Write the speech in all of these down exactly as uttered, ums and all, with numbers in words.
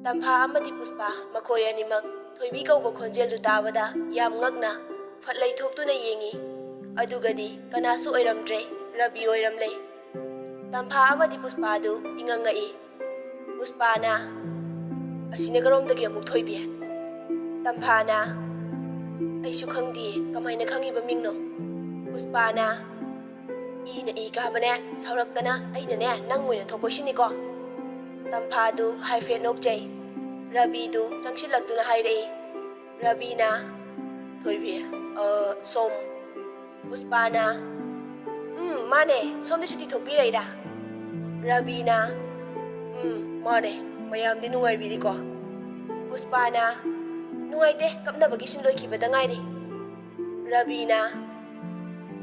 ꯇꯝꯐꯥ ꯑꯃꯗꯤ ꯄꯨꯁꯄꯥ ꯃꯈꯣꯏ ꯑꯅꯤꯃꯛ ꯊꯣꯏꯕꯤ ꯀꯧꯕ ꯈꯣꯟꯖꯦꯜꯗꯨ ꯇꯥꯕꯗ ꯌꯥꯝ ꯉꯛꯅ ꯐꯠ ꯂꯩꯊꯣꯛꯇꯨꯅ ꯌꯦꯡꯏ꯫ ꯑꯗꯨꯒꯗꯤ ꯀꯅꯥꯁꯨ ꯑꯣꯏꯔꯝꯗ꯭ꯔꯦ, ꯔꯕꯤ ꯑꯣꯏꯔꯝꯂꯦ꯫ ꯇꯝꯐꯥ ꯑꯃꯗꯤ ꯄꯨꯁꯄꯥꯗꯨ ꯏꯉꯛ ꯉꯛꯏ꯫ ꯄꯨꯁꯄꯥꯅ, "ꯑꯁꯤꯅ ꯀꯔꯣꯝꯗꯒꯤ ꯑꯃꯨꯛ ꯊꯣꯏꯕꯤ?" ꯇꯝꯐꯥꯅ, "ꯑꯩꯁꯨ ꯈꯪꯗꯤꯌꯦ, ꯀꯃꯥꯏꯅ ꯈꯪꯉꯤꯕ ꯃꯤꯡꯅꯣ?" ꯄꯨꯁꯄꯥꯅ, "ꯏꯅ ꯏ ꯀꯥꯕꯅꯦ, ꯁꯥꯎꯔꯛꯇꯅ ꯑꯩꯅꯅꯦ ꯅꯪ ꯑꯣꯏꯅ ꯊꯣꯛꯄ ꯁꯤꯅꯤꯀꯣ?" ꯇꯝꯐꯥꯗꯨ ꯍꯥꯏꯐꯦꯠ ꯅꯣꯛꯆꯩ꯫ ꯔꯕꯤꯗꯨ ꯆꯪꯁꯤꯜꯂꯛꯇꯨꯅ ꯍꯥꯏꯔꯛꯏ꯫ ꯔꯕꯤꯅ, "ꯊꯣꯏꯕꯤ, ꯑ, ꯁꯣꯝ?" ꯄꯨꯁꯄꯥꯅ, "ꯎꯝ, ꯃꯥꯅꯦ, ꯁꯣꯝꯗꯤ ꯁꯨꯇꯤ ꯊꯣꯛꯄꯤꯔꯛꯏꯔꯥ?" ꯔꯕꯤꯅ, "ꯎꯝ, ꯃꯥꯅꯦ, ꯃꯌꯥꯝꯗꯤ ꯅꯨꯡꯉꯥꯏꯕꯤꯔꯤꯀꯣ?" ꯄꯨꯁꯄꯥꯅ, "ꯅꯨꯡꯉꯥꯏꯇꯦ, ꯀꯞꯅꯕꯒꯤ ꯁꯤꯟ ꯂꯣꯏꯈꯤꯕꯗ ꯉꯥꯏꯔꯤ꯫" ꯔꯕꯤꯅ,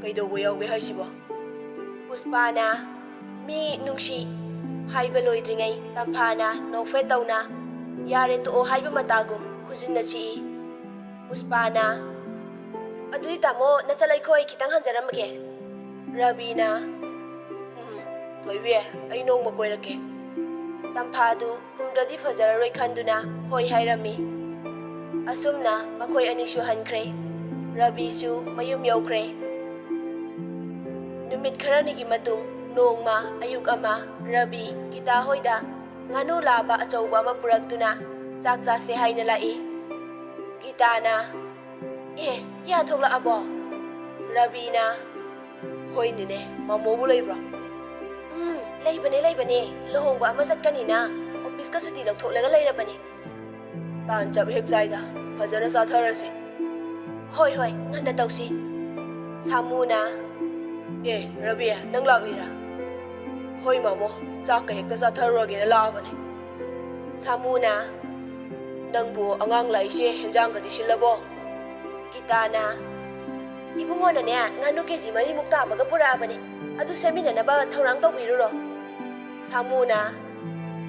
"ꯀꯩꯗꯧꯕ ꯌꯥꯎꯒꯦ ꯍꯥꯏꯁꯤꯕꯣ?" ꯄꯨꯁꯄꯥꯅ, "ꯃꯤ ꯅꯨꯡꯁꯤ" ꯍꯥꯏꯕ ꯂꯣꯏꯗ꯭ꯔꯤꯉꯩ ꯇꯝꯐꯥꯅ ꯅꯣꯛꯐꯦꯠ ꯇꯧꯅ "ꯌꯥꯔꯦ, ꯇꯣꯛꯑꯣ" ꯍꯥꯏꯕ ꯃꯇꯥꯒꯨꯝ ꯈꯨꯖꯤꯟꯅ ꯁꯤꯛꯏ꯫ ꯄꯨꯁꯄꯥꯅ, "ꯑꯗꯨꯗꯤ ꯇꯥꯃꯣ, ꯅꯆꯠ ꯑꯩꯈꯣꯏ ꯈꯤꯇꯪ ꯍꯟꯖꯔꯝꯃꯒꯦ꯫" ꯔꯕꯤꯅ, "ꯎꯝ, ꯊꯣꯏꯕꯤ, ꯑꯩ ꯅꯣꯡꯃ ꯀꯣꯏꯔꯛꯀꯦ꯫" ꯇꯝꯐꯥꯗꯨ ꯈꯨꯝꯗ꯭ꯔꯗꯤ ꯐꯖꯔꯔꯣꯏ ꯈꯟꯗꯨꯅ ꯍꯣꯏ ꯍꯥꯏꯔꯝꯃꯤ꯫ ꯑꯁꯨꯝꯅ ꯃꯈꯣꯏ ꯑꯅꯤꯁꯨ ꯍꯟꯈ꯭ꯔꯦ꯫ ꯔꯕꯤꯁꯨ ꯃꯌꯨꯝ ꯌꯧꯈ꯭ꯔꯦ꯫ ꯅꯨꯃꯤꯠ ꯈꯔꯅꯤꯒꯤ ꯃꯇꯨꯡ ꯅꯣꯡꯃ ꯑꯌꯨꯛ ꯑꯃ ꯔꯕꯤ ꯒꯤꯇꯥ ꯍꯣꯏꯗ ꯉꯥꯅꯨ ꯂꯥꯕ ꯑꯆꯧꯕ ꯑꯃ ꯄꯨꯔꯛꯇꯨꯅ ꯆꯥꯛ ꯆꯥꯁꯦ ꯍꯥꯏꯅ ꯂꯥꯛꯏ꯫ ꯒꯤꯇꯥꯅ, "ꯑꯦ, ꯏꯌꯥ ꯊꯣꯛꯂꯛꯑꯕꯣ?" ꯔꯕꯤꯅ, "ꯍꯣꯏꯅꯤꯅꯦ, ꯃꯥꯃꯣꯕꯨ ꯂꯩꯕ꯭ꯔꯣ?" "ꯎꯝ, ꯂꯩꯕꯅꯦ, ꯂꯩꯕꯅꯦ꯫ ꯂꯨꯍꯣꯡꯕ ꯑꯃ ꯆꯠꯀꯅꯤꯅ ꯑꯣꯐꯤꯁꯀ ꯁꯨꯇꯤ ꯂꯧꯊꯣꯛꯂꯒ ꯂꯩꯔꯕꯅꯦ꯫" "ꯇꯥꯟ ꯆꯞ ꯍꯦꯛ ꯆꯥꯏꯗ, ꯐꯖꯅ ꯆꯥꯊꯔꯁꯤ꯫" "ꯍꯣꯏ, ꯍꯣꯏ, ꯉꯟꯅ ꯇꯧꯁꯤ꯫" ꯁꯥꯃꯨꯅ, "ꯑꯦ, ꯔꯕꯤ, ꯅꯪ ꯂꯥꯛꯂꯤꯔꯥ?" "ꯍꯣꯏ ꯃꯥꯃꯣ, ꯆꯥꯛꯀ ꯍꯦꯛꯇ ꯆꯥꯊꯔꯨꯔꯒꯦꯅ ꯂꯥꯛꯑꯕꯅꯦ꯫" ꯁꯥꯃꯨꯅ, "ꯅꯪꯕꯨ ꯑꯉꯥꯡ ꯂꯥꯛꯏꯁꯦ ꯍꯦꯟꯖꯥꯡꯒꯗꯤ ꯁꯤꯜꯂꯕꯣ?" ꯒꯤꯇꯥꯅ, "ꯏꯕꯨꯡꯉꯣꯅꯅꯦ ꯉꯥꯅꯨ ꯀꯦ ꯖꯤ ꯃꯔꯤꯃꯨꯛ ꯇꯥꯕꯒ ꯄꯨꯔꯛꯑꯕꯅꯦ, ꯑꯗꯨ ꯁꯦꯝꯃꯤꯟꯅꯅꯕ ꯊꯧꯔꯥꯡ ꯇꯧꯕꯤꯔꯨꯔꯣ꯫" ꯁꯥꯃꯨꯅ,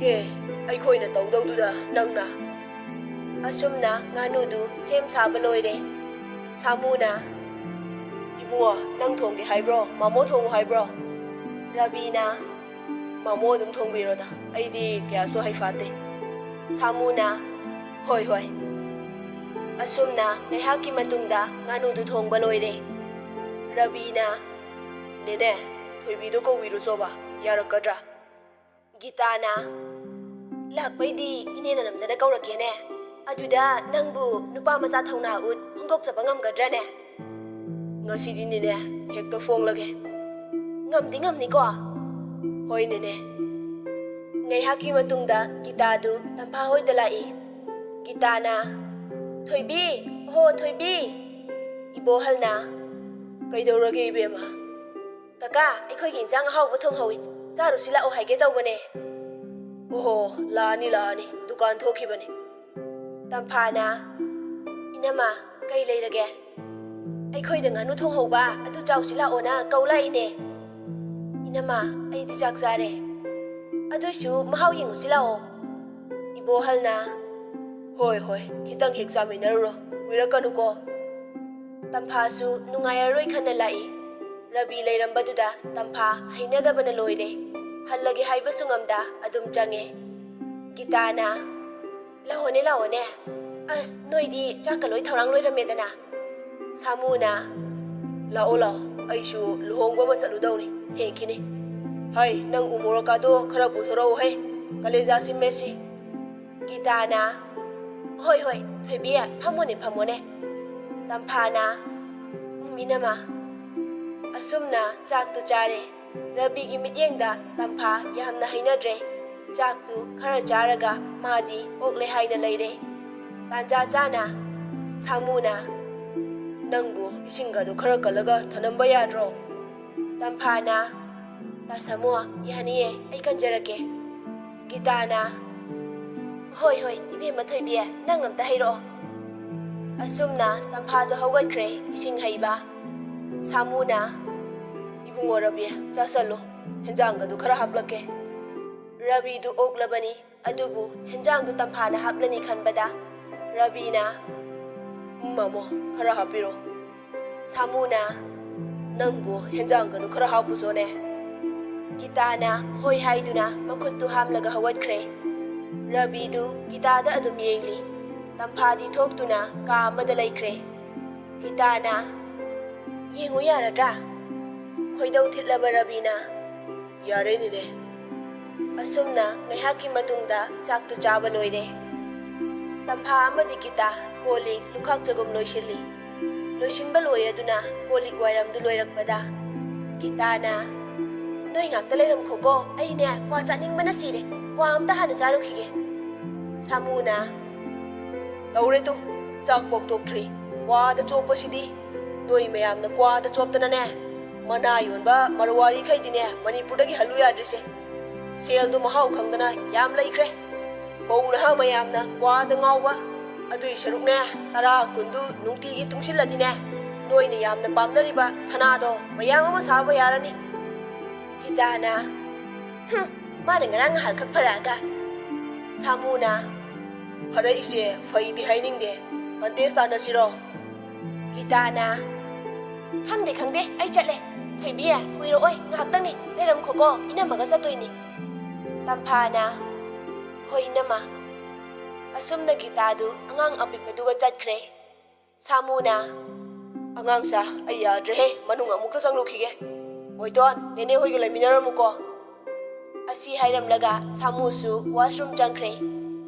"ꯑꯦ, ꯑꯩꯈꯣꯏꯅ ꯇꯧꯗꯧꯗꯨꯗ ꯅꯪꯅ꯫" ꯑꯁꯨꯝꯅ ꯉꯥꯅꯨꯗꯨ ꯁꯦꯝ ꯁꯥꯕ ꯂꯣꯏꯔꯦ꯫ ꯁꯥꯃꯨꯅ, "ꯏꯕꯨꯡꯉꯣ, ꯅꯪ ꯊꯣꯡꯒꯦ ꯍꯥꯏꯕ꯭ꯔꯣ, ꯃꯥꯃꯣ ꯊꯣꯡꯉꯨ ꯍꯥꯏꯕ꯭ꯔꯣ?" ꯔꯕꯤꯅ, "ꯃꯥꯃꯣ ꯑꯗꯨꯝ ꯊꯣꯡꯕꯤꯔꯣꯗ, ꯑꯩꯗꯤ ꯀꯌꯥꯁꯨ ꯍꯩꯐꯥꯠꯇꯦ꯫" ꯁꯥꯃꯨꯅ, "ꯍꯣꯏ, ꯍꯣꯏ"꯫ ꯑꯁꯨꯝꯅ ꯉꯥꯏꯍꯥꯛꯀꯤ ꯃꯇꯨꯡꯗ ꯉꯥꯅꯨꯗꯨ ꯊꯣꯡꯕ ꯂꯣꯏꯔꯦ꯫ ꯔꯕꯤꯅ, "ꯅꯦꯅꯦ, ꯊꯣꯏꯕꯤꯗꯨ ꯀꯧꯕꯤꯔꯨꯆꯣꯕ, ꯌꯥꯔꯛꯀꯗ꯭ꯔꯥ?" ꯒꯤꯇꯥꯅ, "ꯂꯥꯛꯄꯩꯗꯤ ꯏꯅꯦꯅ ꯅꯝꯗꯅ ꯀꯧꯔꯛꯀꯦꯅꯦ꯫ ꯑꯗꯨꯗ ꯅꯪꯕꯨ ꯅꯨꯄꯥ ꯃꯆꯥ ꯊꯧꯅꯥ ꯎꯠ ꯐꯣꯡꯗꯣꯛꯆꯕ ꯉꯝꯒꯗ꯭ꯔꯅꯦ?" "ꯉꯁꯤꯗꯤꯅꯤꯅꯦ, ꯍꯦꯛꯇ ꯐꯣꯡꯂꯒꯦ꯫ ꯉꯝꯗꯤ ꯉꯝꯅꯤꯀꯣ?" "ꯍꯣꯏꯅꯦꯅꯦ"꯫ ꯉꯥꯏꯍꯥꯛꯀꯤ ꯃꯇꯨꯡꯗ ꯒꯤꯇꯥꯗꯨ ꯇꯝꯐꯥ ꯍꯣꯏꯗ ꯂꯥꯛꯏ꯫ ꯒꯤꯇꯥꯅ, "ꯊꯣꯏꯕꯤ, ꯍꯣ ꯊꯣꯏꯕꯤ!" ꯏꯕꯣꯍꯜꯅ, "ꯀꯩꯗꯧꯔꯒꯦ ꯏꯕꯦꯝꯃ?" "ꯀꯀꯥ, ꯑꯩꯈꯣꯏꯒꯤ ꯏꯟꯁꯥꯡ ꯑꯍꯥꯎꯕ ꯊꯣꯡꯍꯧꯏ, ꯆꯥꯔꯨꯁꯤ ꯂꯥꯛꯑꯣ ꯍꯥꯏꯒꯦ ꯇꯧꯕꯅꯦ"꯫ "ꯑꯣꯍꯣ, ꯂꯥꯛꯑꯅꯤ ꯂꯥꯛꯑꯅꯤ, ꯗꯨꯀꯥꯟ ꯊꯣꯛꯈꯤꯕꯅꯤ"꯫ ꯇꯝꯐꯥꯅ, "ꯏꯅꯝꯃ, ꯀꯩ ꯂꯩꯔꯒꯦ?" "ꯑꯩꯈꯣꯏꯗ ꯉꯥꯅꯨ ꯊꯣꯡꯍꯧꯕ ꯑꯗꯨ ꯆꯥꯎꯁꯤ ꯂꯥꯛꯑꯣꯅ ꯀꯧ ꯂꯥꯛꯏꯅꯦ"꯫ "ꯏꯅꯝꯃ, ꯑꯩꯗꯤ ꯆꯥꯛ ꯆꯥꯔꯦ, ꯑꯗꯨꯏꯁꯨ ꯃꯍꯥꯎ ꯌꯦꯡꯉꯨꯁꯤ ꯂꯥꯛꯑꯣ"꯫ ꯏꯕꯣꯍꯜꯅ, "ꯍꯣꯏ ꯍꯣꯏ, ꯈꯤꯇꯪ ꯍꯦꯛ ꯆꯥꯃꯤꯟꯅꯔꯨꯔꯣ, ꯀꯨꯏꯔꯛꯀꯅꯨꯀꯣ"꯫ ꯇꯝꯐꯥꯁꯨ ꯅꯨꯡꯉꯥꯏꯔꯔꯣꯏ ꯈꯟꯅ ꯂꯥꯛꯏ꯫ ꯔꯕꯤ ꯂꯩꯔꯝꯕꯗꯨꯗ ꯇꯝꯐꯥ ꯍꯩꯅꯗꯕꯅ ꯂꯣꯏꯔꯦ꯫ ꯍꯜꯂꯒꯦ ꯍꯥꯏꯕꯁꯨ ꯉꯝꯗ ꯑꯗꯨꯝ ꯆꯪꯉꯦ꯫ ꯒꯤꯇꯥꯅ, "ꯂꯥꯛꯑꯣꯅꯦ, ꯂꯥꯛꯑꯣꯅꯦ꯫ ꯑꯁ, ꯅꯣꯏꯗꯤ ꯆꯥꯛꯀ ꯂꯣꯏ ꯊꯧꯔꯥꯡ ꯂꯣꯏꯔꯝꯃꯦꯗꯅ"꯫ ꯁꯥꯃꯨꯅ, "ꯂꯥꯛꯑꯣ, ꯂꯥꯛꯑꯣ, ꯑꯩꯁꯨ ꯂꯨꯍꯣꯡꯕ ꯑꯃ ꯆꯠꯂꯨꯗꯧꯅꯤ, ꯊꯦꯡꯈꯤꯅꯤ꯫ ꯍꯩ, ꯅꯪ ꯎ ꯃꯣꯔꯣꯛꯀꯥꯗꯣ ꯈꯔ ꯄꯨꯊꯣꯔꯛꯎ ꯍꯩ, ꯀꯂꯦꯖꯥ ꯁꯤꯟꯃꯦꯠꯁꯤ"꯫ ꯒꯤꯇꯥꯅ, "ꯍꯣꯏ, ꯍꯣꯏ, ꯊꯣꯏꯕꯤ, ꯐꯝꯃꯣꯅꯦ, ꯐꯝꯃꯣꯅꯦ"꯫ ꯇꯝꯐꯥꯅ, "ꯎꯝ, ꯏꯅꯝꯃ"꯫ ꯑꯁꯨꯝꯅ ꯆꯥꯛꯇꯨ ꯆꯥꯔꯦ꯫ ꯔꯕꯤꯒꯤ ꯃꯤꯠꯌꯦꯡꯗ ꯇꯝꯐꯥ ꯌꯥꯝꯅ ꯍꯩꯅꯗ꯭ꯔꯦ꯫ ꯆꯥꯛꯇꯨ ꯈꯔ ꯆꯥꯔꯒ ꯃꯥꯗꯤ ꯑꯣꯛꯂꯦ ꯍꯥꯏꯅ ꯂꯩꯔꯦ꯫ ꯇꯥꯟꯖꯥ ꯆꯥꯅ ꯁꯥꯃꯨꯅ, "ꯅꯪꯕꯨ ꯏꯁꯤꯡꯒꯗꯨ ꯈꯔ ꯀꯜꯂꯒ ꯊꯅꯝꯕ ꯌꯥꯗ꯭ꯔꯣ?" ꯇꯝꯐꯥꯅ, "ꯇꯥ ꯁꯥꯃꯨ, ꯌꯥꯅꯤꯌꯦ, ꯑꯩ ꯀꯟꯖꯔꯛꯀꯦ"꯫ ꯒꯤꯇꯥꯅ, "ꯍꯣꯏ, ꯍꯣꯏ, ꯏꯕꯦꯝꯃ ꯊꯣꯏꯕꯤ, ꯅꯪ ꯑꯝꯇ ꯍꯩꯔꯛꯑꯣ"꯫ ꯑꯁꯨꯝꯅ ꯇꯝꯐꯥꯗꯣ ꯍꯧꯒꯠꯈ꯭ꯔꯦ ꯏꯁꯤꯡ ꯍꯩꯕ꯫ ꯁꯥꯃꯨꯅ, "ꯏꯕꯨꯡꯉꯣ ꯔꯕꯤ, ꯆꯥꯁꯜꯂꯨ, ꯍꯦꯟꯖꯥꯡꯒꯗꯨ ꯈꯔ ꯍꯥꯞꯂꯛꯀꯦ"꯫ ꯔꯕꯤꯗꯨ ꯑꯣꯛꯂꯕꯅꯤ, ꯑꯗꯨꯕꯨ ꯍꯦꯟꯖꯥꯡꯗꯨ ꯇꯝꯐꯥꯅ ꯍꯥꯞꯂꯅꯤ ꯈꯟꯕꯗ ꯔꯕꯤꯅ, "ꯎꯝ, ꯃꯃꯣ, ꯈꯔ ꯍꯥꯞꯄꯤꯔꯣ"꯫ ꯁꯥꯃꯨꯅ, "ꯅꯪꯕꯨ ꯍꯦꯟꯖꯥꯡꯒꯗꯨ ꯈꯔ ꯍꯥꯞꯄꯨꯆꯣꯅꯦ"꯫ ꯒꯤꯇꯥꯅ ꯍꯣꯏ ꯍꯥꯏꯗꯨꯅ ꯃꯈꯨꯠꯇꯨ ꯍꯥꯝꯂꯒ ꯍꯧꯒꯠꯈ꯭ꯔꯦ꯫ ꯔꯕꯤꯗꯨ ꯒꯤꯇꯥꯗ ꯑꯗꯨꯝ ꯌꯦꯡꯂꯤ꯫ ꯇꯝꯐꯥꯗꯤ ꯊꯣꯛꯇꯨꯅ ꯀꯥ ꯑꯃꯗ ꯂꯩꯈ꯭ꯔꯦ꯫ ꯒꯤꯇꯥꯅ, "ꯌꯦꯡꯉꯨ ꯌꯥꯔꯗ꯭ꯔꯥ?" ꯈꯣꯏꯗꯧ ꯊꯤꯠꯂꯕ ꯔꯕꯤꯅ, "ꯌꯥꯔꯦ ꯅꯦꯅꯦ꯫" ꯑꯁꯨꯝꯅ ꯉꯥꯏꯍꯥꯛꯀꯤ ꯃꯇꯨꯡꯗ ꯆꯥꯛꯇꯨ ꯆꯥꯕ ꯂꯣꯏꯔꯦ꯫ ꯇꯝꯐꯥ ꯑꯃꯗꯤ ꯒꯤꯇꯥ ꯀꯣꯜ ꯂꯤꯛ ꯂꯨꯈꯥꯛ ꯆꯒꯨꯝ ꯂꯣꯏꯁꯤꯜꯂꯤ꯫ ꯂꯣꯏꯁꯤꯟꯕ ꯂꯣꯏꯔꯗꯨꯅ ꯀꯣꯜ ꯂꯤꯛ ꯋꯥꯏꯔꯝꯗꯨ ꯂꯣꯏꯔꯛꯄꯗ ꯒꯤꯇꯥꯅ, "ꯅꯣꯏ ꯉꯥꯛꯇ ꯂꯩꯔꯝꯈꯣꯀꯣ, ꯑꯩꯅꯦ ꯀ꯭ꯋꯥ ꯆꯥꯅꯤꯡꯕꯅ ꯁꯤꯔꯦ, ꯀ꯭ꯋꯥ ꯑꯝꯇ ꯍꯥꯟꯅ ꯆꯥꯔꯨꯈꯤꯒꯦ꯫" ꯁꯥꯃꯨꯅ, "ꯇꯧꯔꯦ ꯇꯨ, ꯆꯥꯛ ꯄꯣꯛ ꯇꯣꯛꯇ꯭ꯔꯤ, ꯀ꯭ꯋꯥꯗ ꯆꯣꯞꯄꯁꯤꯗꯤ꯫ ꯅꯣꯏ ꯃꯌꯥꯝꯅ ꯀ꯭ꯋꯥꯗ ꯆꯣꯞꯇꯅꯅꯦ, ꯃꯅꯥ ꯌꯣꯟꯕ ꯃꯔꯋꯥꯔꯤꯈꯩꯗꯤꯅꯦ ꯃꯅꯤꯄꯨꯔꯗꯒꯤ ꯍꯜꯂꯨ ꯌꯥꯗ꯭ꯔꯤꯁꯦ꯫ ꯁꯦꯜꯗꯣ ꯃꯍꯥꯎ ꯈꯪꯗꯅ ꯌꯥꯝ ꯂꯩꯈ꯭ꯔꯦ꯫ ꯃꯧ ꯅꯍꯥ ꯃꯌꯥꯝꯅ ꯀ꯭ꯋꯥꯗ ꯉꯥꯎꯕ, ꯑꯗꯨꯏ ꯁꯔꯨꯛꯅꯦ ꯇꯔꯥ ꯀꯨꯟꯗꯨ ꯅꯨꯡꯇꯤꯒꯤ ꯇꯨꯡꯁꯤꯜꯂꯗꯤꯅꯦ, ꯅꯣꯏꯅ ꯌꯥꯝꯅ ꯄꯥꯝꯅꯔꯤꯕ ꯁꯅꯥꯗꯣ ꯃꯌꯥꯝ ꯑꯃ ꯁꯥꯕ ꯌꯥꯔꯅꯤ꯫" ꯒꯤꯇꯥꯅ, "ꯍꯨꯝ, ꯃꯥꯅ ꯉꯔꯥꯡ ꯉꯍꯥꯛꯈꯛ ꯐꯔꯛꯑꯒ꯫" ꯁꯥꯃꯨꯅ, "ꯐꯔꯛꯏꯁꯦ ꯐꯩꯗꯤ ꯍꯥꯏꯅꯤꯡꯗꯦ, ꯀꯟꯇꯦꯁ ꯇꯥꯅꯁꯤꯔꯣ?" ꯒꯤꯇꯥꯅ, "ꯈꯪꯗꯦ, ꯈꯪꯗꯦ, ꯑꯩ ꯆꯠꯂꯦ꯫ ꯊꯣꯏꯕꯤ, ꯀꯨꯏꯔꯛꯑꯣꯏ, ꯉꯥꯏꯍꯥꯛꯇꯪꯅꯤ, ꯂꯩꯔꯝꯈꯣꯀꯣ, ꯏꯅꯝꯃꯒ ꯆꯠꯇꯣꯏꯅꯤ꯫" ꯇꯝꯐꯥꯅ, "ꯍꯣꯏ, ꯏꯅꯝꯃ꯫" ꯑꯁꯨꯝꯅ ꯒꯤꯇꯥꯗꯨ ꯑꯉꯥꯡ ꯑꯄꯤꯛꯄꯗꯨꯒ ꯆꯠꯈ꯭ꯔꯦ꯫ ꯁꯥꯃꯨꯅ, "ꯑꯉꯥꯡꯁꯥ, ꯑꯩ ꯌꯥꯗ꯭ꯔꯦꯍꯦ, ꯃꯅꯨꯡ ꯑꯃꯨꯛꯀ ꯆꯪꯂꯨꯈꯤꯒꯦ꯫ ꯕꯣꯏꯇꯣꯟ, ꯅꯦꯅꯦ ꯍꯣꯏꯒ ꯂꯩꯃꯤꯟꯅꯔꯝꯃꯨꯀꯣ꯫" ꯑꯁꯤ ꯍꯥꯏꯔꯝꯂꯒ ꯁꯥꯃꯨꯁꯨ ꯋꯥꯁꯔꯨꯝ ꯆꯪꯈ꯭ꯔꯦ꯫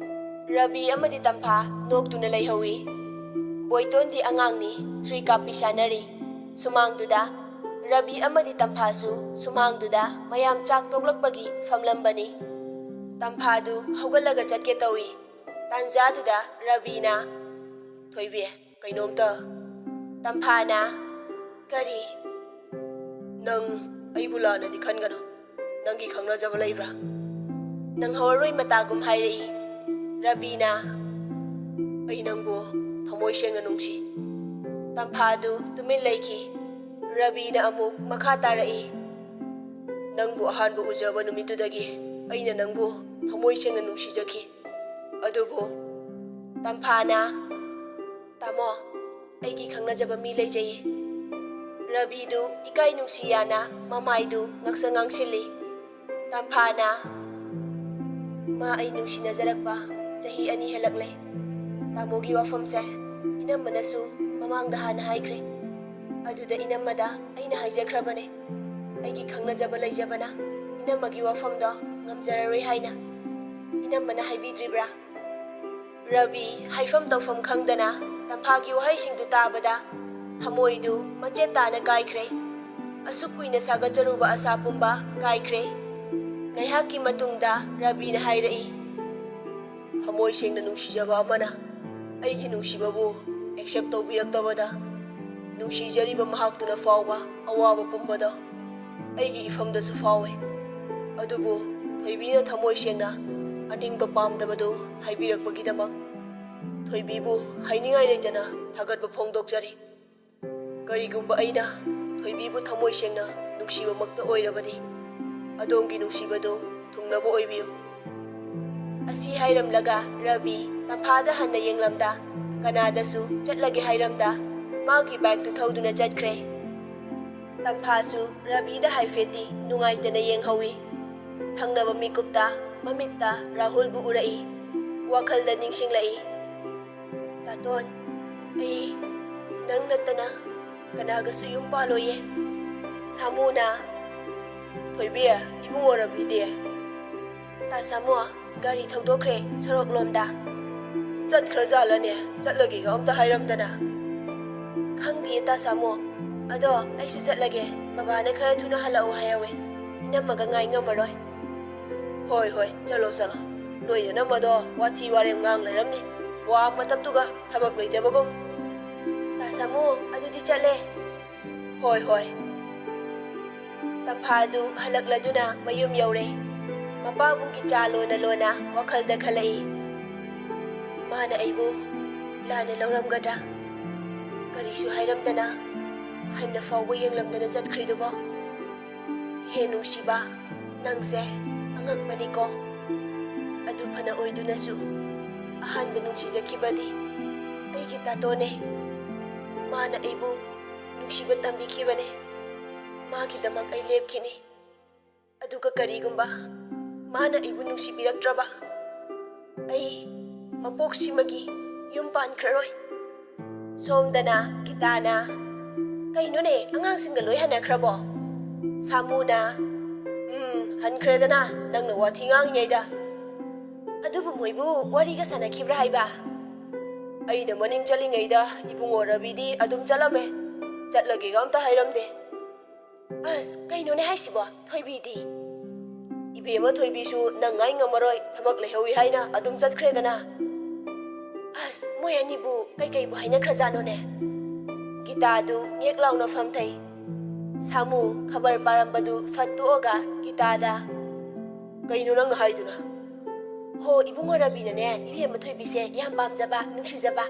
ꯔꯕꯤ ꯑꯃꯗꯤ ꯇꯝꯐꯥ ꯅꯣꯛꯇꯨꯅ ꯂꯩꯍꯧꯏ꯫ ꯕꯣꯏꯇꯣꯟꯗꯤ ꯑꯉꯥꯡꯅꯤ, ꯊ꯭ꯔꯤ ꯀꯥꯞꯄꯤ ꯁꯥꯟꯅꯔꯤ꯫ ꯁꯨꯃꯥꯡꯗꯨꯗ ꯔꯕꯤ ꯑꯃꯗꯤ ꯇꯝꯐꯥꯁꯨ ꯁꯨꯃꯥꯡꯗꯨꯗ ꯃꯌꯥꯝ ꯆꯥꯛ ꯇꯣꯛꯂꯛꯄꯒꯤ ꯐꯝꯂꯝꯕꯅꯤ꯫ ꯇꯝꯐꯥꯗꯨ ꯍꯧꯒꯠꯂꯒ ꯆꯠꯀꯦ ꯇꯧꯏ꯫ ꯇꯥꯟꯖꯥꯗꯨꯗ ꯔꯕꯤꯅ, "ꯊꯣꯏꯕꯤ, ꯀꯩꯅꯣꯝꯇ꯫" ꯇꯝꯐꯥꯅ, "ꯀꯔꯤ?" "ꯅꯪ ꯑꯩꯕꯨ ꯂꯥꯟꯅꯗꯤ ꯈꯟꯒꯅꯨ꯫ ꯅꯪꯒꯤ ꯈꯪꯅꯖꯕ ꯂꯩꯕ꯭ꯔꯥ?" ꯅꯪꯍꯧꯔꯔꯣꯏ ꯃꯇꯥꯒꯨꯝ ꯍꯥꯏꯔꯛꯏ꯫ ꯔꯕꯤꯅ, "ꯑꯩ ꯅꯪꯕꯨ ꯊꯃꯣꯏ ꯁꯦꯡꯅ ꯅꯨꯡꯁꯤ꯫" ꯇꯝꯐꯥꯗꯨ ꯇꯨꯃꯤꯟ ꯂꯩꯈꯤ꯫ ꯔꯕꯤꯅ ꯑꯃꯨꯛ ꯃꯈꯥ ꯇꯥꯔꯛꯏ, "ꯅꯪꯕꯨ ꯑꯍꯥꯟꯕ ꯎꯖꯕ ꯅꯨꯃꯤꯠꯇꯨꯗꯒꯤ ꯑꯩꯅ ꯅꯪꯕꯨ ꯊꯃꯣꯏ ꯁꯦꯡꯅ ꯅꯨꯡꯁꯤꯖꯈꯤ꯫ ꯑꯗꯨꯕꯨ ꯇꯝꯐꯥꯅ, ꯇꯥꯃꯣ, ꯑꯩꯒꯤ ꯈꯪꯅꯖꯕ ꯃꯤ ꯂꯩꯖꯩꯌꯦ꯫" ꯔꯕꯤꯗꯨ ꯏꯀꯥꯏ ꯅꯨꯡꯁꯤ ꯌꯥꯅ ꯃꯃꯥꯏꯗꯨ ꯉꯛꯁꯪ ꯉꯥꯡꯁꯤꯜꯂꯤ꯫ ꯇꯝꯐꯥꯅ, ꯃꯥ ꯑꯩ ꯅꯨꯡꯁꯤꯅꯖꯔꯛꯄ ꯆꯍꯤ ꯑꯅꯤ ꯍꯦꯜꯂꯛꯂꯦ꯫ ꯇꯥꯃꯣꯒꯤ ꯋꯥꯐꯝꯁꯦ ꯏꯅꯝꯃꯅꯁꯨ ꯃꯃꯥꯡꯗ ꯍꯥꯟꯅ ꯍꯥꯏꯈ꯭ꯔꯦ꯫ ꯑꯗꯨꯗ ꯏꯅꯝꯃꯗ ꯑꯩꯅ ꯍꯥꯏꯖꯈ꯭ꯔꯕꯅꯦ, ꯑꯩꯒꯤ ꯈꯪꯅꯖꯕ ꯂꯩꯖꯕꯅ ꯏꯅꯝꯃꯒꯤ ꯋꯥꯐꯝꯗꯣ ꯉꯝꯖꯔꯔꯣꯏ ꯍꯥꯏꯅ꯫ ꯏꯅꯝꯃꯅ ꯍꯥꯏꯕꯤꯗ꯭ꯔꯤꯕ꯭ꯔꯥ? ꯔꯕꯤ ꯍꯥꯏꯐꯝ ꯇꯧꯐꯝ ꯈꯪꯗꯅ ꯇꯝꯐꯥꯒꯤ ꯋꯥꯍꯩꯁꯤꯡꯗꯨ ꯇꯥꯕꯗ ꯊꯃꯣꯏꯗꯨ ꯃꯆꯦꯠ ꯇꯥꯅ ꯀꯥꯏꯈ꯭ꯔꯦ꯫ ꯑꯁꯨꯛ ꯀꯨꯏꯅ ꯁꯥꯒꯠꯆꯔꯨꯕ ꯑꯁꯥ ꯄꯨꯝꯕ ꯀꯥꯏꯈ꯭ꯔꯦ꯫ ꯉꯥꯏꯍꯥꯛꯀꯤ ꯃꯇꯨꯡꯗ ꯔꯕꯤꯅ ꯍꯥꯏꯔꯛꯏ, "ꯊꯃꯣꯏ ꯁꯦꯡꯅ ꯅꯨꯡꯁꯤꯖꯕ ꯑꯃꯅ ꯑꯩꯒꯤ ꯅꯨꯡꯁꯤꯕꯕꯨ ꯑꯦꯛꯁꯦꯞ ꯇꯧꯕꯤꯔꯛꯇꯕꯗ ꯅꯨꯡꯁꯤꯖꯔꯤꯕ ꯃꯍꯥꯛꯇꯨꯅ ꯐꯥꯎꯕ ꯑꯋꯥꯕ ꯄꯨꯝꯕꯗꯣ ꯑꯩꯒꯤ ꯏꯐꯝꯗꯁꯨ ꯐꯥꯎꯋꯦ꯫ ꯑꯗꯨꯕꯨ ꯊꯣꯏꯕꯤꯅ ꯊꯃꯣꯏ ꯁꯦꯡꯅ ꯑꯅꯤꯡꯕ ꯄꯥꯝꯗꯕꯗꯨ ꯍꯥꯏꯕꯤꯔꯛꯄꯒꯤꯗꯃꯛ ꯊꯣꯏꯕꯤꯕꯨ ꯍꯥꯏꯅꯤꯡꯉꯥꯏ ꯂꯩꯇꯅ ꯊꯥꯒꯠꯄ ꯐꯣꯡꯗꯣꯛꯆꯔꯤ꯫ ꯀꯔꯤꯒꯨꯝꯕ ꯑꯩꯅ ꯊꯣꯏꯕꯤꯕꯨ ꯊꯃꯣꯏ ꯁꯦꯡꯅ ꯅꯨꯡꯁꯤꯕꯃꯛꯇ ꯑꯣꯏꯔꯕꯗꯤ ꯑꯗꯣꯝꯒꯤ ꯅꯨꯡꯁꯤꯕꯗꯨ ꯊꯨꯡꯅꯕ ꯑꯣꯏꯕꯤꯌꯨ꯫" ꯑꯁꯤ ꯍꯥꯏꯔꯝꯂꯒ ꯔꯕꯤ ꯇꯝꯐꯥꯗ ꯍꯟꯅ ꯌꯦꯡꯂꯝꯗ, ꯀꯅꯥꯗꯁꯨ ꯆꯠꯂꯒꯦ ꯍꯥꯏꯔꯝꯗ, ꯃꯥꯒꯤ ꯕꯥꯏꯛꯇꯨ ꯊꯧꯗꯨꯅ ꯆꯠꯈ꯭ꯔꯦ꯫ ꯇꯝꯐꯥꯁꯨ ꯔꯕꯤꯗ ꯍꯥꯏꯐꯦꯠꯇꯤ ꯅꯨꯡꯉꯥꯏꯇꯅ ꯌꯦꯡꯍꯧꯏ꯫ ꯊꯪꯅꯕ ꯃꯤꯀꯨꯞꯇ ꯃꯃꯤꯠꯇ ꯔꯥꯍꯨꯜꯕꯨ ꯎꯔꯛꯏ꯫ ꯋꯥꯈꯜꯗ ꯅꯤꯡꯁꯤꯡꯂꯛꯏ, "ꯇꯥꯇꯣꯟ, ꯑꯩ ꯅꯪ ꯅꯠꯇꯅ ꯀꯅꯥꯒꯁꯨ ꯌꯨꯝ ꯄꯥꯜꯂꯣꯏꯌꯦ꯫" ꯁꯥꯃꯨꯅ, "ꯊꯣꯏꯕꯤ, ꯏꯕꯨꯡꯉꯣ ꯔꯕꯤꯗꯤ?" "ꯇꯥ ꯁꯥꯃꯨ, ꯒꯥꯔꯤ ꯊꯧꯗꯣꯛꯈ꯭ꯔꯦ ꯁꯣꯔꯣꯛꯂꯣꯝꯗ꯫" "ꯆꯠꯈ꯭ꯔꯖꯥꯠꯂꯅꯦ? ꯆꯠꯂꯒꯦꯒ ꯑꯝꯇ ꯍꯥꯏꯔꯝꯗꯅ?" "ꯈꯪꯗꯤꯌꯦ ꯇꯥ ꯁꯥꯃꯨ, ꯑꯗꯣ ꯑꯩꯁꯨ ꯆꯠꯂꯒꯦ, ꯕꯕꯥꯅ ꯈꯔ ꯊꯨꯅ ꯍꯜꯂꯛꯎ ꯍꯥꯏꯍꯧꯋꯦ, ꯏꯅꯝꯃꯒ ꯉꯥꯏ ꯉꯝꯃꯔꯣꯏ꯫" "ꯍꯣꯏ ꯍꯣꯏ, ꯆꯠꯂꯣ ꯆꯠꯂꯣ, ꯅꯣꯏ ꯅꯅꯝꯃꯗꯣ ꯋꯥꯊꯤ ꯋꯥꯔꯦꯝ ꯉꯥꯡ ꯂꯩꯔꯝꯅꯤ, ꯋꯥ ꯃꯇꯞꯇꯨꯒ ꯊꯕꯛ ꯂꯩꯇꯕꯒꯨꯝ꯫" "ꯇꯥ ꯁꯥꯃꯨ, ꯑꯗꯨꯗꯤ ꯆꯠꯂꯦ꯫" "ꯍꯣꯏ ꯍꯣꯏ꯫" ꯇꯝꯐꯥꯗꯨ ꯍꯜꯂꯛꯂꯗꯨꯅ ꯃꯌꯨꯝ ꯌꯧꯔꯦ꯫ ꯃꯄꯥꯕꯨꯡꯒꯤ ꯆꯥ ꯂꯣꯟꯅ ꯂꯣꯟꯅ ꯋꯥꯈꯜꯗ ꯈꯜꯂꯛꯏ, "ꯃꯥꯅ ꯑꯩꯕꯨ ꯂꯥꯟꯅ ꯂꯧꯔꯝꯒꯗ꯭ꯔꯥ? ꯀꯔꯤꯁꯨ ꯍꯥꯏꯔꯝꯗꯅ, ꯍꯟꯅ ꯐꯥꯎꯕ ꯌꯦꯡꯂꯝꯗꯅ ꯆꯠꯈ꯭ꯔꯤꯗꯨꯕꯣ? ꯍꯦ ꯅꯨꯡꯁꯤꯕ, ꯅꯪꯁꯦ ꯑꯉꯛꯄꯅꯤꯀꯣ꯫ ꯑꯗꯨ ꯐꯅ ꯑꯣꯏꯗꯨꯅꯁꯨ ꯑꯍꯥꯟꯕ ꯅꯨꯡꯁꯤꯖꯈꯤꯕꯗꯤ ꯑꯩꯒꯤ ꯇꯥꯇꯣꯅꯦ꯫ ꯃꯥꯅ ꯑꯩꯕꯨ ꯅꯨꯡꯁꯤꯕ ꯇꯝꯕꯤꯈꯤꯕꯅꯦ꯫ ꯃꯥꯒꯤꯗꯃꯛ ꯑꯩ ꯂꯦꯞꯈꯤꯅꯤ꯫ ꯑꯗꯨꯒ ꯀꯔꯤꯒꯨꯝꯕ ꯃꯥꯅ ꯑꯩꯕꯨ ꯅꯨꯡꯁꯤꯕꯤꯔꯛꯇ꯭ꯔꯕ? ꯑꯩ ꯃꯄꯣꯛꯁꯤꯃꯒꯤ ꯌꯨꯝ ꯄꯥꯟꯈ꯭ꯔꯔꯣꯏ꯫ ꯁꯣꯝꯗꯅ ꯒꯤꯇꯥꯅ, "ꯀꯩꯅꯣꯅꯦ, ꯑꯉꯥꯡꯁꯤꯡꯒ ꯂꯣꯏ ꯍꯟꯅꯈ꯭ꯔꯕꯣ?" ꯁꯥꯃꯨꯅ, "ꯎꯝ, ꯍꯟꯈ꯭ꯔꯦꯗꯅ, ꯅꯪꯅ ꯋꯥꯊꯤ ꯉꯥꯡꯉꯤꯉꯩꯗ꯫ ꯑꯗꯨꯕꯨ ꯃꯣꯏꯕꯨ ꯋꯥꯔꯤꯒ ꯁꯥꯟꯅꯈꯤꯕ꯭ꯔꯥ ꯍꯥꯏꯕ?" "ꯑꯩꯅ ꯃꯅꯤꯡ ꯆꯠꯂꯤꯉꯩꯗ ꯏꯕꯨꯡꯉꯣ ꯔꯕꯤꯗꯤ ꯑꯗꯨꯝ ꯆꯠꯂꯝꯃꯦ꯫ ꯆꯠꯂꯒꯦꯒ ꯑꯝꯇ ꯍꯥꯏꯔꯝꯗꯦ꯫" "ꯑꯁ, ꯀꯩꯅꯣꯅꯦ ꯍꯥꯏꯁꯤꯕꯣ? ꯊꯣꯏꯕꯤꯗꯤ?" "ꯏꯕꯦꯝꯃ ꯊꯣꯏꯕꯤꯁꯨ ꯅꯪ ꯉꯥꯏ ꯉꯝꯃꯔꯣꯏ, ꯊꯕꯛ ꯂꯩꯍꯧꯏ ꯍꯥꯏꯅ ꯑꯗꯨꯝ ꯆꯠꯈ꯭ꯔꯦꯗꯅ꯫" "ꯑꯁ, ꯃꯣꯏ ꯑꯅꯤꯕꯨ ꯀꯩꯀꯩꯕꯨ ꯍꯥꯏꯅꯈ꯭ꯔꯖꯥꯠꯅꯣꯅꯦ?" ꯒꯤꯇꯥꯗꯨ ꯉꯦꯛ ꯂꯥꯎꯅ ꯐꯝꯊꯩ꯫ ꯁꯥꯃꯨ ꯈꯕꯔ ꯄꯥꯔꯝꯕꯗꯨ ꯐꯠ ꯇꯣꯛꯑꯒ ꯒꯤꯇꯥꯗ, "ꯀꯩꯅꯣ ꯅꯪꯅ ꯍꯥꯏꯗꯨꯅ?" "ꯍꯣ, ꯏꯕꯨꯡꯉꯣ ꯔꯕꯤꯅꯅꯦ, ꯏꯕꯦꯝꯃ ꯊꯣꯏꯕꯤꯁꯦ ꯌꯥꯝ ꯄꯥꯝꯖꯕ, ꯅꯨꯡꯁꯤꯖꯕ꯫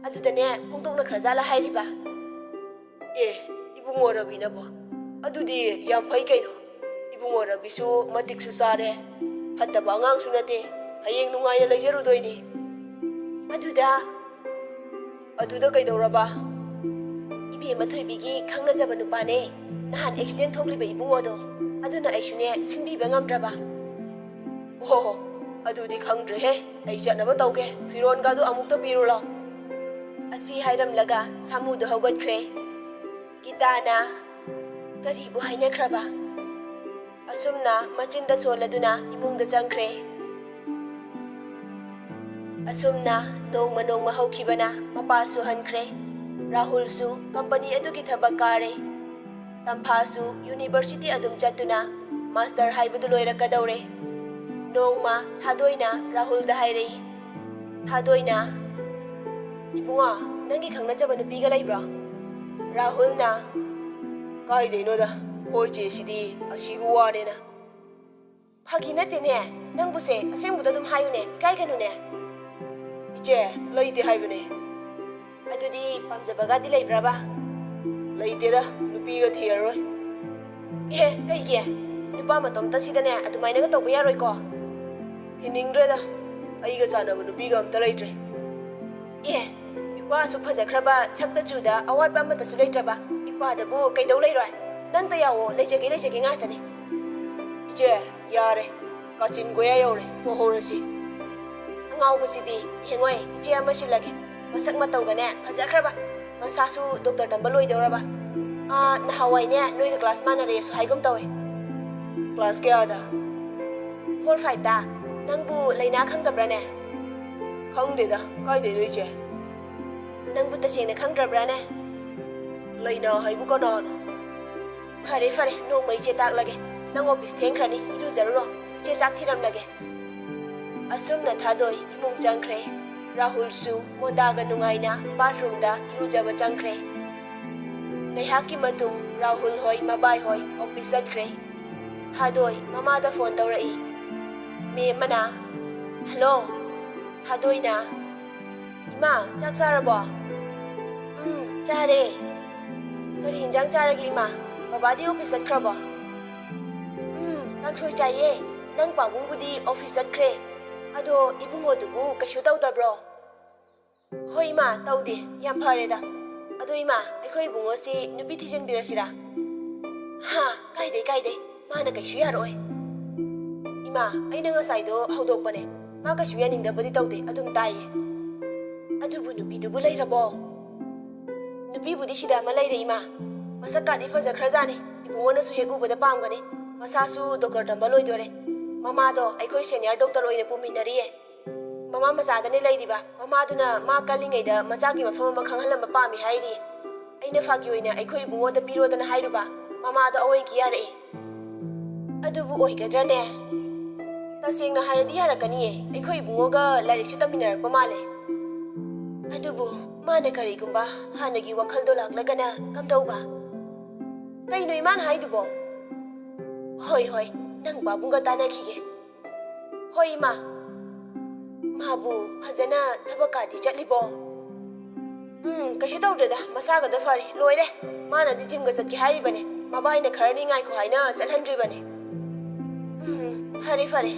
ꯑꯗꯨꯗꯅꯦ, ꯐꯣꯡꯗꯣꯛꯅꯈ꯭ꯔꯖꯥꯠꯂ ꯍꯥꯏꯔꯤꯕ꯫" "ꯑꯦ, ꯏꯕꯨꯡꯉꯣ ꯔꯕꯤꯅꯕꯣ? ꯑꯗꯨꯗꯤ ꯌꯥꯝ ꯐꯩ ꯀꯩꯅꯣ꯫ ꯏꯕꯨꯡꯉꯣ ꯔꯕꯤꯁꯨ ꯃꯇꯤꯛꯁꯨ ꯆꯥꯔꯦ, ꯐꯠꯇꯕ ꯑꯉꯥꯡꯁꯨ ꯅꯠꯇꯦ꯫ ꯍꯌꯦꯡ ꯅꯨꯡꯉꯥꯏꯅ ꯂꯩꯖꯔꯨꯗꯣꯏꯅꯤ꯫" "ꯑꯗꯨꯗ?" "ꯑꯗꯨꯗ ꯀꯩꯗꯧꯔꯕ?" "ꯏꯕꯦꯝꯃ ꯊꯣꯏꯕꯤꯒꯤ ꯈꯪꯅꯖꯕ ꯅꯨꯄꯥꯅꯦ, ꯅꯍꯥꯟ ꯑꯦꯛꯁꯤꯗꯦꯟ ꯊꯣꯛꯂꯤꯕ ꯏꯕꯨꯡꯉꯣꯗꯣ꯫ ꯑꯗꯨꯅ ꯑꯩꯁꯨꯅꯦ, ꯁꯤꯟꯕꯤꯕ ꯉꯝꯗ꯭ꯔꯕ꯫" "ꯑꯣꯍꯣ, ꯑꯗꯨꯗꯤ ꯈꯪꯗ꯭ꯔꯦꯍꯦ꯫ ꯑꯩ ꯆꯠꯅꯕ ꯇꯧꯒꯦ, ꯐꯤꯔꯣꯟꯒꯗꯨ ꯑꯃꯨꯛꯇ ꯄꯤꯔꯨ ꯂꯥꯎ꯫" ꯑꯁꯤ ꯍꯥꯏꯔꯝꯂꯒ ꯁꯥꯃꯨꯗꯨ ꯍꯧꯒꯠꯈ꯭ꯔꯦ꯫ ꯒꯤꯇꯥꯅ, "ꯀꯔꯤꯕꯨ ꯍꯥꯏꯅꯈ꯭ꯔꯕ?" ꯑꯁꯨꯝꯅ ꯃꯆꯤꯟꯗ ꯁꯣꯜꯂꯗꯨꯅ ꯏꯃꯨꯡꯗ ꯆꯪꯈ꯭ꯔꯦ꯫ ꯑꯁꯨꯝꯅ ꯅꯣꯡꯃ ꯅꯣꯡꯃ ꯍꯧꯈꯤꯕꯅ ꯃꯄꯥꯁꯨ ꯍꯟꯈ꯭ꯔꯦ꯫ ꯔꯥꯍꯨꯜꯁꯨ ꯀꯝꯄꯅꯤ ꯑꯗꯨꯒꯤ ꯊꯕꯛ ꯀꯥꯔꯦ꯫ ꯇꯝꯐꯥꯁꯨ ꯌꯨꯅꯤꯚꯔꯁꯤꯇꯤ ꯑꯗꯨꯝ ꯆꯠꯇꯨꯅ ꯃꯥꯁꯇꯔ ꯍꯥꯏꯕꯗꯨ ꯂꯣꯏꯔꯛꯀꯗꯧꯔꯦ꯫ ꯅꯣꯡꯃ ꯊꯥꯗꯣꯏꯅ ꯔꯥꯍꯨꯜꯗ ꯍꯥꯏꯔꯛꯏ꯫ ꯊꯥꯗꯣꯏꯅ, "ꯏꯕꯨꯡꯉꯣ, ꯅꯪꯒꯤ ꯈꯪꯅꯖꯕ ꯅꯨꯄꯤꯒ ꯂꯩꯕ꯭ꯔꯣ?" ꯔꯥꯍꯨꯜꯅ, "ꯀꯥꯏꯗꯩꯅꯣꯗ, ꯑꯩꯈꯣꯏ ꯆꯦꯁꯤꯗꯤ ꯑꯁꯤꯕꯨ ꯋꯥꯅꯦꯅ꯫" "ꯐꯥꯒꯤ ꯅꯠꯇꯦꯅꯦ, ꯅꯪꯕꯨꯁꯦ ꯑꯁꯦꯡꯕꯗ ꯑꯗꯨꯝ ꯍꯥꯏꯌꯨꯅꯦ, ꯏꯀꯥꯏꯒꯅꯨꯅꯦ꯫" "ꯏꯆꯦ, ꯂꯩꯇꯦ ꯍꯥꯏꯕꯅꯦ꯫" "ꯑꯗꯨꯗꯤ ꯄꯥꯝꯖꯕꯒꯗꯤ ꯂꯩꯕ꯭ꯔꯕ?" "ꯂꯩꯇꯦꯗ, ꯅꯨꯄꯤꯒ ꯊꯤꯔꯔꯣꯏ꯫" "ꯑꯦ, ꯀꯩꯒꯤ? ꯅꯨꯄꯥ ꯃꯇꯣꯝꯇ ꯁꯤꯗꯅꯦ ꯑꯗꯨꯃꯥꯏꯅꯒ ꯇꯧꯕ ꯌꯥꯔꯣꯏꯀꯣ꯫" "ꯊꯤꯅꯤꯡꯗ꯭ꯔꯦꯗ, ꯑꯩꯒ ꯆꯥꯟꯅꯕ ꯅꯨꯄꯤꯒ ꯑꯝꯇ ꯂꯩꯇ꯭ꯔꯦ꯫" "ꯑꯦ, ꯏꯄꯥ ꯑꯁꯨꯛ ꯐꯖꯈ꯭ꯔꯕ ꯁꯛꯇ ꯆꯨꯗ ꯑꯋꯥꯠꯄ ꯑꯃꯠꯇꯁꯨ ꯂꯩꯇ꯭ꯔꯕ ꯏꯄꯥꯗꯕꯨ ꯀꯩꯗꯧ ꯂꯩꯔꯣꯏ? ꯅꯪꯇ ꯌꯥꯎꯑꯣ, ꯂꯩꯖꯒꯦ, ꯂꯩꯖꯒꯦ ꯉꯥꯛꯇꯅꯦ꯫" "ꯏꯆꯦ, ꯌꯥꯔꯦ꯫ ꯀꯥꯆꯤꯟ ꯀꯣꯌꯥ ꯌꯧꯔꯦ, ꯇꯣꯛꯍꯧꯔꯁꯤ꯫ ꯑꯉꯥꯎꯕꯁꯤꯗꯤ꯫ ꯌꯦꯡꯉꯣꯏ, ꯏꯆꯦ ꯑꯃ ꯁꯤꯜꯂꯒꯦ꯫ ꯃꯁꯛ ꯃꯇꯧꯒꯅꯦ ꯐꯖꯈ꯭ꯔꯕ, ꯃꯁꯥꯁꯨ ꯗꯣꯛꯇꯔ ꯇꯝꯕ ꯂꯣꯏꯗꯧꯔꯕ꯫ ꯑꯥ, ꯅꯍꯥꯟꯋꯥꯏꯅꯦ ꯅꯣꯏꯒ ꯀ꯭ꯂꯥꯁ ꯃꯥꯟꯅꯔꯦꯁꯨ ꯍꯥꯏꯒꯨꯝ ꯇꯧꯋꯦ꯫ ꯀ꯭ꯂꯥꯁ ꯀꯌꯥꯗ? ꯐꯣꯔ ꯐꯥꯏꯚꯇ꯫ ꯅꯪꯕꯨ ꯂꯩꯅꯥ ꯈꯪꯗꯕ꯭ꯔꯥꯅꯦ? ꯈꯪꯗꯦꯗ, ꯀꯥꯏꯗꯩꯅꯣ ꯏꯆꯦ? ꯅꯪꯕꯨ ꯇꯁꯦꯡꯅ ꯈꯪꯗ꯭ꯔꯕ꯭ꯔꯥꯅꯦ? ꯂꯩꯅꯥ ꯍꯥꯏꯕꯨ ꯀꯅꯥꯅꯣ? ꯐꯔꯦ ꯐꯔꯦ, ꯅꯣꯡꯃ ꯏꯆꯦ ꯇꯥꯛꯂꯒꯦ꯫ ꯅꯪ ꯑꯣꯐꯤꯁ ꯊꯦꯡꯈ꯭ꯔꯅꯤ, ꯏꯔꯨꯖꯔꯨꯔꯣ꯫ ꯏꯆꯦ ꯆꯥꯛ ꯊꯤꯔꯝꯂꯒꯦ꯫ ꯑꯁꯨꯝꯅ ꯊꯥꯗꯣꯏ ꯏꯃꯨꯡ ꯆꯪꯈ꯭ꯔꯦ꯫ ꯔꯥꯍꯨꯜꯁꯨ ꯃꯣꯟꯗꯥꯒ ꯅꯨꯡꯉꯥꯏꯅ ꯕꯥꯊꯔꯨꯝꯗ ꯏꯔꯨꯖꯕ ꯆꯪꯈ꯭ꯔꯦ꯫ ꯉꯥꯏꯍꯥꯛꯀꯤ ꯃꯇꯨꯡ ꯔꯥꯍꯨꯜ ꯍꯣꯏ ꯃꯕꯥꯏ ꯍꯣꯏ ꯑꯣꯐꯤꯁ ꯆꯠꯈ꯭ꯔꯦ꯫ ꯊꯥꯗꯣꯏ ꯃꯃꯥꯗ ꯐꯣꯟ ꯇꯧꯔꯛꯏ꯫ ꯃꯦꯝ ꯑꯃꯅ, "ꯍꯜꯂꯣ?" ꯊꯥꯗꯣꯏꯅ, "ꯏꯃꯥ, ꯆꯥꯛ ꯆꯥꯔꯕꯣ?" "ꯎꯝ, ꯆꯥꯔꯦ꯫ ꯀꯔꯤ ꯏꯟꯖꯥꯡ ꯆꯥꯔꯒꯦ ꯏꯃꯥ? ꯕꯕꯥꯗꯤ ꯑꯣꯐꯤꯁ ꯆꯠꯈ꯭ꯔꯕꯣ?" "ꯎꯝ, ꯀꯥꯡꯁꯣꯏ ꯆꯥꯏꯌꯦ꯫ ꯅꯪ ꯄꯥꯕꯨꯡꯕꯨꯗꯤ ꯑꯣꯐꯤꯁ ꯆꯠꯈ꯭ꯔꯦ꯫ ꯑꯗꯣ ꯏꯕꯨꯡꯉꯣꯗꯨꯕꯨ ꯀꯩꯁꯨ ꯇꯧꯗꯕ꯭ꯔꯣ?" "ꯍꯣꯏ ꯏꯃꯥ, ꯇꯧꯗꯦ꯫ ꯌꯥꯝ ꯐꯔꯦꯗ꯫ ꯑꯗꯣ ꯏꯃꯥ, ꯑꯩꯈꯣꯏ ꯏꯕꯨꯡꯉꯣꯁꯤ ꯅꯨꯄꯤ ꯊꯤꯖꯤꯟꯕꯤꯔꯁꯤꯔꯥ?" "ꯍꯥ, ꯀꯥꯏꯗꯩ, ꯀꯥꯏꯗꯩ꯫ ꯃꯥꯅ ꯀꯩꯁꯨ ꯌꯥꯔꯛꯑꯣꯏ꯫" "ꯏꯃꯥ, ꯑꯩꯅ ꯉꯁꯥꯏꯗꯣ ꯍꯧꯗꯣꯛꯄꯅꯦ꯫ ꯃꯥ ꯀꯩꯁꯨ ꯌꯥꯅꯤꯡꯗꯕꯗꯤ ꯇꯧꯗꯦ, ꯑꯗꯨꯝ ꯇꯥꯏꯌꯦ꯫ ꯑꯗꯨꯕꯨ ꯅꯨꯄꯤꯗꯨꯕꯨ ꯂꯩꯔꯕꯣ?" "ꯅꯨꯄꯤꯕꯨꯗꯤ ꯁꯤꯗ ꯑꯃ ꯂꯩꯔꯦ ꯏꯃꯥ꯫ ꯃꯁꯛꯀꯥꯗꯤ ꯐꯖꯈ꯭ꯔꯖꯥꯠꯅꯤ꯫ ꯏꯕꯨꯡꯉꯣꯅꯁꯨ ꯍꯦꯛ ꯎꯕꯗ ꯄꯥꯝꯒꯅꯤ꯫ ꯃꯁꯥꯁꯨ ꯗꯣꯛꯇꯔ ꯇꯝꯕ ꯂꯣꯏꯗꯣꯔꯦ꯫ ꯃꯃꯥꯗꯣ ꯑꯩꯈꯣꯏ ꯁꯦꯅꯤꯌꯔ ꯗꯣꯛꯇꯔ ꯑꯣꯏꯅ ꯄꯨꯃꯤꯟꯅꯔꯤꯌꯦ꯫ ꯃꯃꯥ ꯃꯆꯥꯗꯅꯦ ꯂꯩꯔꯤꯕ꯫ ꯃꯃꯥꯗꯨꯅ ꯃꯥ ꯀꯜꯂꯤꯉꯩꯗ ꯃꯆꯥꯒꯤ ꯃꯐꯝ ꯑꯃ ꯈꯪꯍꯜꯂꯝꯕ ꯄꯥꯝꯃꯤ ꯍꯥꯏꯔꯤ꯫ ꯑꯩꯅ ꯐꯥꯒꯤ ꯑꯣꯏꯅ ꯑꯩꯈꯣꯏ ꯏꯕꯨꯡꯉꯣꯗ ꯄꯤꯔꯣꯗꯅ ꯍꯥꯏꯔꯨꯕ꯫ ꯃꯃꯥꯗꯣ ꯑꯋꯣꯏꯒꯤ ꯌꯥꯔꯛꯑꯦ꯫" "ꯑꯗꯨꯕꯨ ꯑꯣꯏꯒꯗ꯭ꯔꯅꯦ?" "ꯇꯁꯦꯡꯅ ꯍꯥꯏꯔꯗꯤ ꯌꯥꯔꯛꯀꯅꯤꯌꯦ꯫ ꯑꯩꯈꯣꯏ ꯏꯕꯨꯡꯉꯣꯒ ꯂꯥꯏꯔꯤꯛꯁꯨ ꯇꯝꯃꯤꯟꯅꯔꯛꯄ ꯃꯥꯜꯂꯦ꯫" "ꯑꯗꯨꯕꯨ ꯃꯥꯅ ꯀꯔꯤꯒꯨꯝꯕ ꯍꯥꯟꯅꯒꯤ ꯋꯥꯈꯜꯗꯣ ꯂꯥꯛꯂꯒꯅ ꯀꯝꯗꯧꯕ?" "ꯀꯩꯅꯣ ꯏꯃꯥꯅ ꯍꯥꯏꯗꯨꯕꯣ?" "ꯍꯣꯏ, ꯍꯣꯏ, ꯅꯪ ꯄꯥꯕꯨꯡꯒ ꯇꯥꯟꯅꯈꯤꯒꯦ꯫" "ꯍꯣꯏ ꯏꯃꯥ꯫" "ꯃꯥꯕꯨ ꯐꯖꯅ ꯊꯕꯛꯀꯥꯗꯤ ꯆꯠꯂꯤꯕꯣ?" "ꯎꯝ, ꯀꯩꯁꯨ ꯇꯧꯗ꯭ꯔꯦꯗ, ꯃꯁꯥꯒꯗꯣ ꯐꯔꯦ, ꯂꯣꯏꯔꯦ꯫ ꯃꯥꯅꯗꯤ ꯖꯤꯝꯒ ꯆꯠꯀꯦ ꯍꯥꯏꯔꯤꯕꯅꯦ꯫ ꯃꯕꯥꯏꯅ ꯈꯔꯅꯤ ꯉꯥꯏꯈꯣ ꯍꯥꯏꯅ ꯆꯠꯍꯟꯗ꯭ꯔꯤꯕꯅꯦ꯫" "ꯎꯝ, ꯐꯔꯦ, ꯐꯔꯦ꯫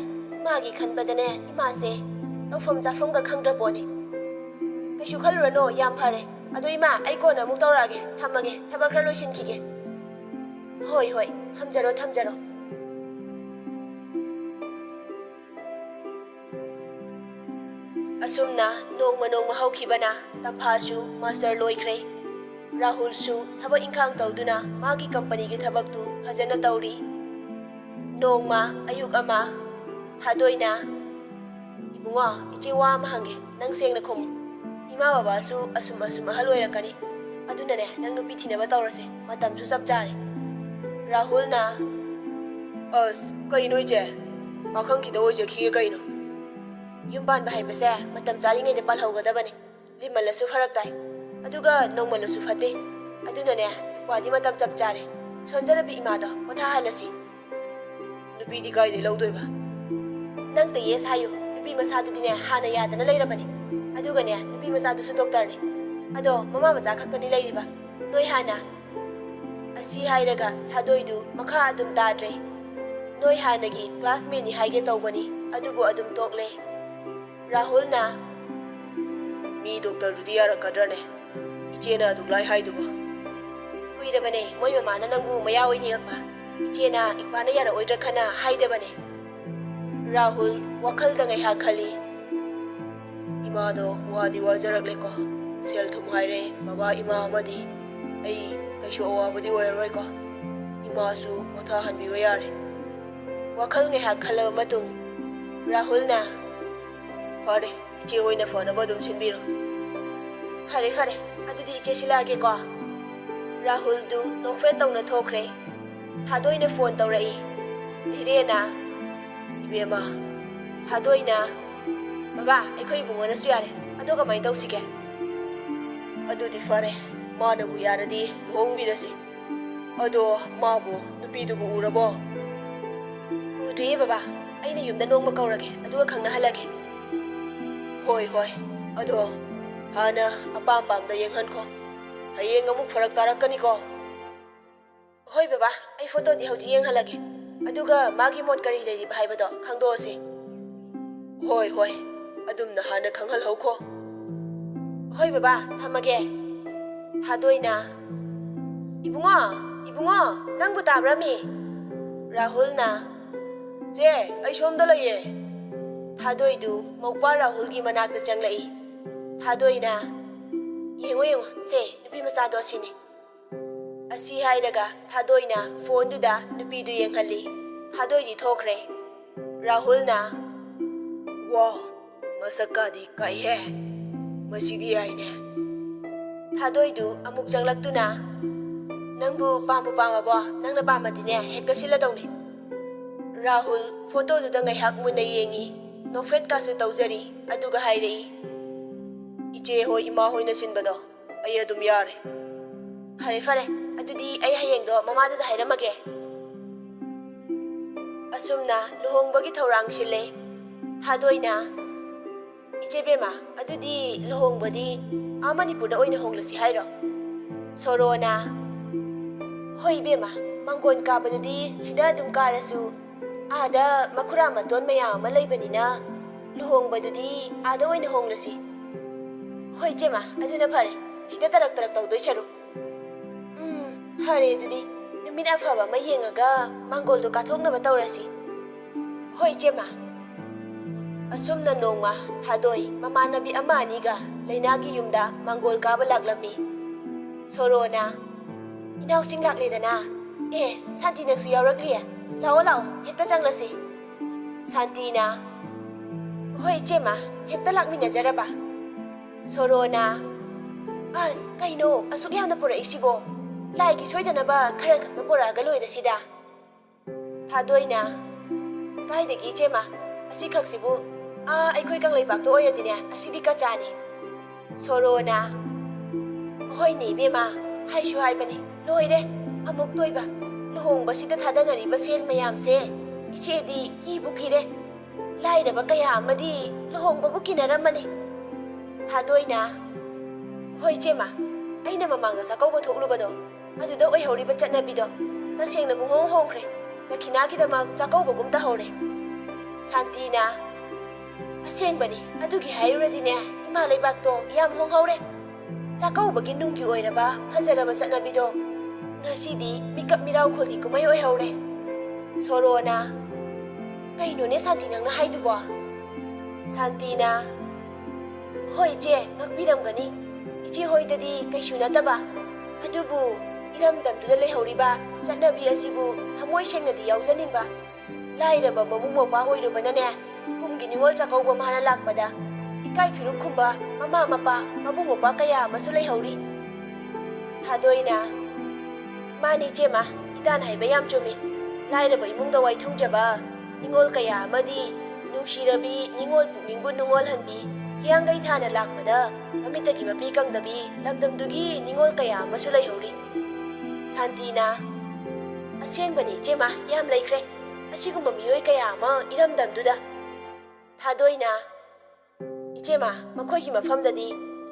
ꯃꯥꯒꯤ ꯈꯟꯕꯗꯅꯦ ꯏꯃꯥꯁꯦ ꯇꯧꯐꯝ ꯆꯥꯐꯝꯒ ꯈꯪꯗ꯭ꯔ ꯄꯣꯠꯅꯤ꯫ ꯀꯩꯁꯨ ꯈꯜꯂꯨꯔꯅꯣ, ꯌꯥꯝ ꯐꯔꯦ꯫ ꯑꯗꯣ ꯏꯃꯥ, ꯑꯩ ꯀꯣꯟꯅ ꯑꯃꯨꯛ ꯇꯧꯔꯛꯑꯒꯦ꯫ ꯊꯝꯃꯒꯦ, ꯊꯕꯛ ꯈꯔ ꯂꯣꯏꯁꯤꯟꯈꯤꯒꯦ꯫" "ꯍꯣꯏ, ꯍꯣꯏ, ꯊꯝꯖꯔꯣ, ꯊꯝꯖꯔꯣ꯫" ꯑꯁꯨꯝꯅ ꯅꯣꯡꯃ ꯅꯣꯡꯃ ꯍꯧꯈꯤꯕꯅ ꯇꯝꯐꯥꯁꯨ ꯃꯥꯁꯇꯔ ꯂꯣꯏꯈ꯭ꯔꯦ꯫ ꯔꯥꯍꯨꯜꯁꯨ ꯊꯕꯛ ꯏꯪꯈꯥꯡ ꯇꯧꯗꯨꯅ ꯃꯥꯒꯤ ꯀꯝꯄꯅꯤꯒꯤ ꯊꯕꯛꯇꯨ ꯐꯖꯅ ꯇꯧꯔꯤ꯫ ꯅꯣꯡꯃ ꯑꯌꯨꯛ ꯑꯃ ꯊꯥꯗꯣꯏꯅ, "ꯏꯕꯨꯡꯉꯣ, ꯏꯆꯦ ꯋꯥ ꯑꯃ ꯍꯪꯒꯦ, ꯅꯪ ꯁꯦꯡꯅ ꯈꯨꯝꯃꯨ꯫ ꯏꯃꯥ ꯕꯕꯥꯁꯨ ꯑꯁꯨꯝ ꯑꯁꯨꯝ ꯑꯍꯜ ꯑꯣꯏꯔꯛꯀꯅꯤ, ꯑꯗꯨꯅꯅꯦ ꯅꯪ ꯅꯨꯄꯤ ꯊꯤꯅꯕ ꯇꯧꯔꯁꯦ, ꯃꯇꯝꯁꯨ ꯆꯞ ꯆꯥꯔꯦ꯫" ꯔꯥꯍꯨꯜꯅ, "ꯑꯁ, ꯀꯩꯅꯣ ꯏꯆꯦ? ꯄꯥꯈꯪ ꯈꯤꯇ ꯑꯣꯏꯖꯈꯤꯒꯦ ꯀꯩꯅꯣ? ꯌꯨꯝ ꯄꯥꯟꯕ ꯍꯥꯏꯕꯁꯦ ꯃꯇꯝ ꯆꯥꯔꯤꯉꯩꯗ ꯄꯥꯜꯍꯧꯒꯗꯕꯅꯤ꯫ ꯂꯤꯃꯜꯂꯁꯨ ꯐꯔꯛ ꯇꯥꯏ, ꯑꯗꯨꯒ ꯅꯧꯃꯜꯂꯁꯨ ꯐꯠꯇꯦ꯫ ꯑꯗꯨꯅꯅꯦ, ꯏꯄ꯭ꯋꯥꯗꯤ ꯃꯇꯝ ꯆꯞ ꯆꯥꯔꯦ꯫ ꯁꯣꯟꯖꯔꯕꯤ ꯏꯃꯥꯗꯣ ꯄꯣꯊꯥꯍꯜꯂꯁꯤ꯫" "ꯅꯨꯄꯤꯗꯤ ꯀꯥꯏꯗꯩ ꯂꯧꯗꯣꯏꯕ?" "ꯅꯪꯇ ꯌꯦꯁ ꯍꯥꯏꯌꯨ꯫ ꯅꯨꯄꯤ ꯃꯆꯥꯗꯨꯗꯤꯅꯦ ꯍꯥꯟꯅ ꯌꯥꯗꯅ ꯂꯩꯔꯕꯅꯤ꯫ ꯑꯗꯨꯒꯅꯦ, ꯅꯨꯄꯤ ꯃꯆꯥꯗꯨꯁꯨ ꯗꯣꯛꯇꯔꯅꯤ꯫ ꯑꯗꯣ ꯃꯃꯥ ꯃꯆꯥ ꯈꯛꯇꯅꯤ ꯂꯩꯔꯤꯕ꯫ ꯅꯣꯏ ꯍꯥꯟꯅ..." ꯑꯁꯤ ꯍꯥꯏꯔꯒ ꯊꯥꯗꯣꯏꯗꯨ ꯃꯈꯥ ꯑꯗꯨꯝ ꯇꯥꯗ꯭ꯔꯦ꯫ ꯅꯣꯏ ꯍꯥꯟꯅꯒꯤ ꯀ꯭ꯂꯥꯁꯃꯦꯠꯅꯤ ꯍꯥꯏꯒꯦ ꯇꯧꯕꯅꯤ, ꯑꯗꯨꯕꯨ ꯑꯗꯨꯝ ꯇꯣꯛꯂꯦ꯫ ꯔꯥꯍꯨꯜꯅ, "ꯃꯤ ꯗꯣꯛꯇꯔꯗꯨꯗꯤ ꯌꯥꯔꯛꯀꯗ꯭ꯔꯅꯦ? ꯏꯆꯦꯅ ꯑꯗꯨꯛ ꯂꯥꯏ ꯍꯥꯏꯗꯨꯕꯨ?" "ꯀꯨꯏꯔꯕꯅꯦ ꯃꯣꯏ ꯃꯃꯥꯅ ꯅꯪꯕꯨ ꯃꯌꯥ ꯑꯣꯏꯅꯤꯡꯉꯛꯄ꯫ ꯏꯆꯦꯅ ꯏꯄꯥꯅ ꯌꯥꯔꯛꯑꯣꯏꯗ꯭ꯔꯥ ꯈꯟꯅ ꯍꯥꯏꯗꯕꯅꯦ꯫" ꯔꯥꯍꯨꯜ ꯋꯥꯈꯜꯗ ꯉꯥꯏꯍꯥꯛ ꯈꯜꯂꯤ꯫ "ꯏꯃꯥꯗꯣ ꯋꯥꯗꯤ ꯋꯥꯖꯔꯛꯂꯦꯀꯣ꯫ ꯁꯦꯜ ꯊꯨꯝ ꯍꯥꯏꯔꯦ, ꯕꯕꯥ ꯏꯃꯥ ꯑꯃꯗꯤ ꯑꯩ ꯀꯩꯁꯨ ꯑꯋꯥꯕꯗꯤ ꯑꯣꯏꯔꯔꯣꯏꯀꯣ꯫ ꯏꯃꯥꯁꯨ ꯄꯣꯊꯥꯍꯟꯕꯤꯕ ꯌꯥꯔꯦ꯫" ꯋꯥꯈꯜ ꯉꯥꯏꯍꯥꯛ ꯈꯜꯂꯕ ꯃꯇꯨꯡ ꯔꯥꯍꯨꯜꯅ, "ꯐꯔꯦ, ꯏꯆꯦ ꯍꯣꯏꯅ ꯐꯅꯕ ꯑꯗꯨꯝ ꯁꯤꯟꯕꯤꯔꯣ꯫" "ꯐꯔꯦ, ꯐꯔꯦ, ꯑꯗꯨꯗꯤ ꯏꯆꯦ ꯁꯤꯜꯂꯛꯑꯒꯦꯀꯣ꯫" ꯔꯥꯍꯨꯜꯗꯨ ꯅꯣꯛꯐꯦꯠ ꯇꯧꯅ ꯊꯣꯛꯈ꯭ꯔꯦ꯫ ꯊꯥꯗꯣꯏꯅ ꯐꯣꯟ ꯇꯧꯔꯛꯏ꯫ ꯙꯤꯔꯦꯟꯅ, "ꯏꯕꯦꯝꯃ, ꯊꯥꯗꯣꯏꯅ..." "ꯕꯕꯥ, ꯑꯩꯈꯣꯏ ꯏꯕꯨꯡꯉꯣꯅꯁꯨ ꯌꯥꯔꯦ꯫ ꯑꯗꯣ ꯀꯃꯥꯏꯅ ꯇꯧꯁꯤꯒꯦ?" "ꯑꯗꯨꯗꯤ ꯐꯔꯦ, ꯃꯥꯅꯕꯨ ꯌꯥꯔꯗꯤ ꯂꯨꯍꯣꯡꯕꯤꯔꯁꯤ꯫ ꯑꯗꯣ ꯃꯥꯕꯨ, ꯅꯨꯄꯤꯗꯨꯕꯨ ꯎꯔꯕꯣ?" "ꯎꯗ꯭ꯔꯤꯌꯦ ꯕꯕꯥ, ꯑꯩꯅ ꯌꯨꯝꯗ ꯅꯣꯡꯃ ꯀꯧꯔꯒꯦ, ꯑꯗꯨꯒ ꯈꯪꯅꯍꯜꯂꯒꯦ꯫" "ꯍꯣꯏ, ꯍꯣꯏ, ꯑꯗꯣ ꯍꯥꯟꯅ ꯑꯄꯥꯝ ꯄꯥꯝꯗ ꯌꯦꯡꯍꯟꯈꯣ꯫ ꯍꯌꯦꯡ ꯑꯃꯨꯛ ꯐꯔꯛ ꯇꯥꯔꯛꯀꯅꯤꯀꯣ꯫" "ꯍꯣꯏ ꯕꯕꯥ, ꯑꯩ ꯐꯣꯇꯣꯗꯤ ꯍꯧꯖꯤꯛ ꯌꯦꯡꯍꯜꯂꯒꯦ, ꯑꯗꯨꯒ ꯃꯥꯒꯤ ꯃꯣꯠ ꯀꯔꯤ ꯂꯩꯔꯤꯕ ꯍꯥꯏꯕꯗꯣ ꯈꯪꯗꯣꯛꯑꯁꯤ꯫" "ꯍꯣꯏ, ꯍꯣꯏ, ꯑꯗꯨꯝꯅ ꯍꯥꯟꯅ ꯈꯪꯍꯜꯍꯧꯈꯣ꯫" "ꯍꯣꯏ ꯕꯕꯥ, ꯊꯝꯃꯒꯦ꯫" ꯊꯥꯗꯣꯏꯅ, "ꯏꯕꯨꯡꯉꯣ, ꯏꯕꯨꯡꯉꯣ, ꯅꯪꯕꯨ ꯇꯥꯕ꯭ꯔꯥꯃꯤ?" ꯔꯥꯍꯨꯜꯅ, "ꯆꯦ, ꯑꯩ ꯁꯣꯝꯗ ꯂꯩꯌꯦ꯫" ꯊꯥꯗꯣꯏꯗꯨ ꯃꯧꯄ꯭ꯋꯥ ꯔꯥꯍꯨꯜꯒꯤ ꯃꯅꯥꯛꯇ ꯆꯪꯂꯛꯏ꯫ ꯊꯥꯗꯣꯏꯅ, "ꯌꯦꯡꯉꯣ, ꯌꯦꯡꯉꯣ, ꯁꯦ, ꯅꯨꯄꯤ ꯃꯆꯥꯗꯣ ꯑꯁꯤꯅꯤ꯫" ꯑꯁꯤ ꯍꯥꯏꯔꯒ ꯊꯥꯗꯣꯏꯅ ꯐꯣꯟꯗꯨꯗ ꯅꯨꯄꯤꯗꯨ ꯌꯦꯡꯍꯜꯂꯤ꯫ ꯊꯥꯗꯣꯏꯗꯤ ꯊꯣꯛꯈ꯭ꯔꯦ꯫ ꯔꯥꯍꯨꯜꯅ, "ꯋꯥ, ꯃꯁꯛꯀꯥꯗꯤ ꯀꯥꯏꯍꯦ꯫ ꯃꯁꯤꯗꯤ ꯌꯥꯏꯅꯦ꯫" ꯊꯥꯗꯣꯏꯗꯨ ꯑꯃꯨꯛ ꯆꯪꯂꯛꯇꯨꯅ, "ꯅꯪꯕꯨ ꯄꯥꯝꯕꯨ ꯄꯥꯝꯃꯕꯣ? ꯅꯪꯅ ꯄꯥꯝꯃꯗꯤꯅꯦ, ꯍꯦꯛꯇ ꯁꯤꯜꯂꯗꯧꯅꯤ꯫" ꯔꯥꯍꯨꯜ ꯐꯣꯇꯣꯗꯨꯗ ꯉꯥꯏꯍꯥꯛ ꯃꯨꯟꯅ ꯌꯦꯡꯉꯤ, ꯅꯣꯛꯐꯦꯠꯀꯥꯁꯨ ꯇꯧꯖꯔꯤ, ꯑꯗꯨꯒ ꯍꯥꯏꯔꯛꯏ, "ꯏꯆꯦ ꯍꯣꯏ, ꯏꯃꯥ ꯍꯣꯏꯅ ꯁꯤꯟꯕꯗꯣ ꯑꯩ ꯑꯗꯨꯝ ꯌꯥꯔꯦ꯫" "ꯐꯔꯦ, ꯐꯔꯦ, ꯑꯗꯨꯗꯤ ꯑꯩ ꯍꯌꯦꯡꯗꯣ ꯃꯃꯥꯗꯨꯗ ꯍꯥꯏꯔꯝꯃꯒꯦ꯫" ꯑꯁꯨꯝꯅ ꯂꯨꯍꯣꯡꯕꯒꯤ ꯊꯧꯔꯥꯡ ꯁꯤꯜꯂꯦ꯫ ꯊꯥꯗꯣꯏꯅ, "ꯏꯆꯦ ꯕꯦꯝꯃ, ꯑꯗꯨꯗꯤ ꯂꯨꯍꯣꯡꯕꯗꯤ ꯑꯥ ꯃꯅꯤꯄꯨꯔꯗ ꯑꯣꯏꯅ ꯍꯣꯡꯂꯁꯤ ꯍꯥꯏꯔꯣ?" ꯁꯣꯔꯣꯅ, "ꯍꯣꯏ ꯏꯕꯦꯝꯃ, ꯃꯥꯡꯒꯣꯟ ꯀꯥꯕꯗꯨꯗꯤ ꯁꯤꯗ ꯑꯗꯨꯝ ꯀꯥꯔꯁꯨ, ꯑꯥꯗ ꯃꯈꯨꯔꯥ ꯃꯇꯣꯟ ꯃꯌꯥꯝ ꯑꯃ ꯂꯩꯕꯅꯤꯅ, ꯂꯨꯍꯣꯡꯕꯗꯨꯗꯤ ꯑꯥꯗ ꯑꯣꯏꯅ ꯍꯣꯡꯂꯁꯤ꯫" "ꯍꯣꯏ ꯏꯆꯦꯃ, ꯑꯗꯨꯅ ꯐꯔꯦ, ꯁꯤꯗ ꯇꯔꯛ ꯇꯔꯛ ꯇꯧꯗꯣꯏ ꯁꯔꯨꯛ꯫" "ꯎꯝ, ꯐꯔꯦ ꯑꯗꯨꯗꯤ, ꯅꯨꯃꯤꯠ ꯑꯐꯕ ꯑꯃ ꯌꯦꯡꯉꯒ ꯃꯥꯡꯒꯣꯜꯗꯣ ꯀꯥꯊꯣꯛꯅꯕ ꯇꯧꯔꯁꯤ꯫" "ꯍꯣꯏ ꯏꯆꯦꯃ꯫" ꯑꯁꯨꯝꯅ ꯅꯣꯡꯃ ꯊꯥꯗꯣꯏ ꯃꯃꯥꯟꯅꯕꯤ ꯑꯃ ꯑꯅꯤꯒ ꯂꯩꯅꯥꯒꯤ ꯌꯨꯝꯗ ꯃꯥꯡꯒꯣꯜ ꯀꯥꯕ ꯂꯥꯛꯂꯝꯃꯤ꯫ ꯁꯣꯔꯣꯅ, "ꯏꯅꯥꯎꯁꯤꯡ ꯂꯥꯛꯂꯦꯗꯅ꯫ ꯑꯦ, ꯁꯥꯟꯇꯤ ꯅꯪꯁꯨ ꯌꯥꯎꯔꯛꯂꯤꯌꯦ꯫ ꯂꯥꯛꯑꯣ, ꯂꯥꯛꯑꯣ, ꯍꯦꯛꯇ ꯆꯪꯂꯁꯤ꯫" ꯁꯥꯟꯇꯤꯅ, "ꯍꯣꯏ ꯏꯆꯦꯃ, ꯍꯦꯛꯇ ꯂꯥꯛꯃꯤꯟꯅꯖꯔꯕ꯫" ꯁꯣꯔꯣꯅ, "ꯑꯁ, ꯀꯩꯅꯣ ꯑꯁꯨꯛ ꯌꯥꯝꯅ ꯄꯨꯔꯛꯏꯁꯤꯕꯣ? ꯂꯥꯏꯒꯤ ꯁꯣꯏꯗꯅꯕ ꯈꯔ ꯈꯛꯇ ꯄꯨꯔꯛꯑꯒ ꯂꯣꯏꯔꯁꯤꯗ꯫" ꯊꯥꯗꯣꯏꯅ, "ꯀꯥꯏꯗꯒꯤ ꯏꯆꯦꯃ? ꯑꯁꯤꯈꯛꯁꯤꯕꯨ ꯑꯥ ꯑꯩꯈꯣꯏ ꯀꯪꯂꯩꯄꯥꯛꯇ ꯑꯣꯏꯔꯗꯤꯅꯦ, ꯑꯁꯤꯗꯤ ꯀꯆꯥꯅꯤ꯫" ꯁꯣꯔꯣꯅ, "ꯍꯣꯏꯅꯦ ꯏꯕꯦꯝꯃ, ꯍꯥꯏꯁꯨ ꯍꯥꯏꯕꯅꯤ, ꯂꯣꯏꯔꯦ꯫ ꯑꯃꯨꯛꯇ ꯑꯣꯏꯕ ꯂꯨꯍꯣꯡꯕꯁꯤꯗ ꯊꯥꯗꯅꯔꯤꯕ ꯁꯦꯜ ꯃꯌꯥꯝꯁꯦ ꯏꯆꯦꯗꯤ ꯀꯤꯕꯨ ꯀꯤꯔꯦ꯫ ꯂꯥꯏꯔꯕ ꯀꯌꯥ ꯑꯃꯗꯤ ꯂꯨꯍꯣꯡꯕꯕꯨ ꯀꯤꯅꯔꯝꯃꯅꯤ꯫" ꯊꯥꯗꯣꯏꯅ, "ꯍꯣꯏ ꯏꯆꯦꯃ, ꯑꯩꯅ ꯃꯃꯥꯡꯗ ꯆꯥꯛꯀꯧꯕ ꯊꯣꯛꯂꯨꯕꯗꯣ, ꯑꯗꯨꯗ ꯑꯣꯏꯍꯧꯔꯤꯕ ꯆꯠꯅꯕꯤꯗꯣ ꯇꯁꯦꯡꯅ ꯄꯨꯡꯍꯣꯡ ꯍꯣꯡꯈ꯭ꯔꯦ꯫ ꯗꯈꯤꯅꯥꯒꯤꯗꯃꯛ ꯆꯥꯛꯀꯧꯕꯒꯨꯝ ꯇꯧꯍꯧꯔꯦ꯫" ꯁꯥꯟꯇꯤꯅ, "ꯑꯁꯦꯡꯕꯅꯤ, ꯑꯗꯨꯒꯤ ꯍꯥꯏꯔꯨꯔꯗꯤꯅꯦ, ꯏꯃꯥ ꯂꯩꯕꯥꯛꯇꯣ ꯌꯥꯝ ꯍꯣꯡꯍꯧꯔꯦ꯫ ꯆꯥꯛꯀꯧꯕꯒꯤ ꯅꯨꯡꯒꯤ ꯑꯣꯏꯔꯕ ꯐꯖꯔꯕ ꯆꯠꯅꯕꯤꯗꯣ ꯉꯁꯤꯗꯤ ꯃꯤꯀꯞ ꯃꯤꯔꯥꯎꯈꯣꯜꯒꯤ ꯀꯨꯝꯍꯩ ꯑꯣꯏꯍꯧꯔꯦ꯫" ꯁꯣꯔꯣꯅ, "ꯀꯩꯅꯣꯅꯦ ꯁꯥꯟꯇꯤ ꯅꯪꯅ ꯍꯥꯏꯗꯨꯕꯣ? ꯁꯥꯟꯇꯤꯅ, "ꯍꯣꯏ ꯏꯆꯦ, ꯉꯛꯄꯤꯔꯝꯒꯅꯤ꯫ ꯏꯆꯦ ꯍꯣꯏꯗꯗꯤ ꯀꯩꯁꯨ ꯅꯠꯇꯕ, ꯑꯗꯨꯕꯨ ꯏꯔꯝꯗꯝꯗꯨꯗ ꯂꯩꯍꯧꯔꯤꯕ ꯆꯠꯅꯕꯤ ꯑꯁꯤꯕꯨ ꯊꯃꯣꯏ ꯁꯦꯡꯅꯗꯤ ꯌꯥꯎꯖꯅꯤꯡꯕ꯫ ꯂꯥꯏꯔꯕ ꯃꯕꯨꯡ ꯃꯧꯄ꯭ꯋꯥ ꯑꯣꯏꯔꯨꯕꯅꯅꯦ, ꯀꯨꯝꯒꯤ ꯅꯤꯉꯣꯜ ꯆꯥꯛꯀꯧꯕ ꯃꯥꯅ ꯂꯥꯛꯄꯗ ꯏꯀꯥꯏ ꯐꯤꯔꯨꯛ ꯈꯨꯝꯕ ꯃꯃꯥ ꯃꯄꯥ, ꯃꯕꯨꯡ ꯃꯧꯄ꯭ꯋꯥ ꯀꯌꯥ ꯑꯃꯁꯨ ꯂꯩꯍꯧꯔꯤ꯫" ꯊꯥꯗꯣꯏꯅ, "ꯃꯥꯅꯤ ꯏꯆꯦꯃ, ꯏꯇꯥꯅ ꯍꯥꯏꯕ ꯌꯥꯝ ꯆꯨꯝꯃꯤ꯫ ꯂꯥꯏꯔꯕ ꯏꯃꯨꯡꯗ ꯋꯥꯏꯊꯨꯡꯖꯕ ꯅꯤꯉꯣꯜ ꯀꯌꯥ ꯑꯃꯗꯤ ꯅꯨꯡꯁꯤꯔꯕꯤ ꯅꯤꯉꯣꯜ ꯄꯨꯛꯅꯤꯡꯕꯨ ꯅꯨꯡꯉꯣꯜꯍꯟꯕꯤ ꯍꯤꯌꯥꯡꯒꯩ ꯊꯥꯅ ꯂꯥꯛꯄꯗ ꯃꯃꯤꯠꯇꯒꯤ ꯃꯄꯤ ꯀꯪꯗꯕꯤ ꯂꯝꯗꯝꯗꯨꯒꯤ ꯅꯤꯉꯣꯜ ꯀꯌꯥ ꯑꯃꯁꯨ ꯂꯩꯍꯧꯔꯤ꯫" ꯁꯥꯟꯇꯤꯅ, "ꯑꯁꯦꯡꯕꯅꯤ ꯏꯆꯦꯃ, ꯌꯥꯝ ꯂꯩꯈ꯭ꯔꯦ ꯑꯁꯤꯒꯨꯝꯕ ꯃꯤꯑꯣꯏ ꯀꯌꯥ ꯑꯃ ꯏꯔꯝꯗꯝꯗꯨꯗ꯫" ꯊꯥꯗꯣꯏꯅ, "ꯏꯆꯦꯃ, ꯃꯈꯣꯏꯒꯤ ꯃꯐꯝꯗꯗꯤ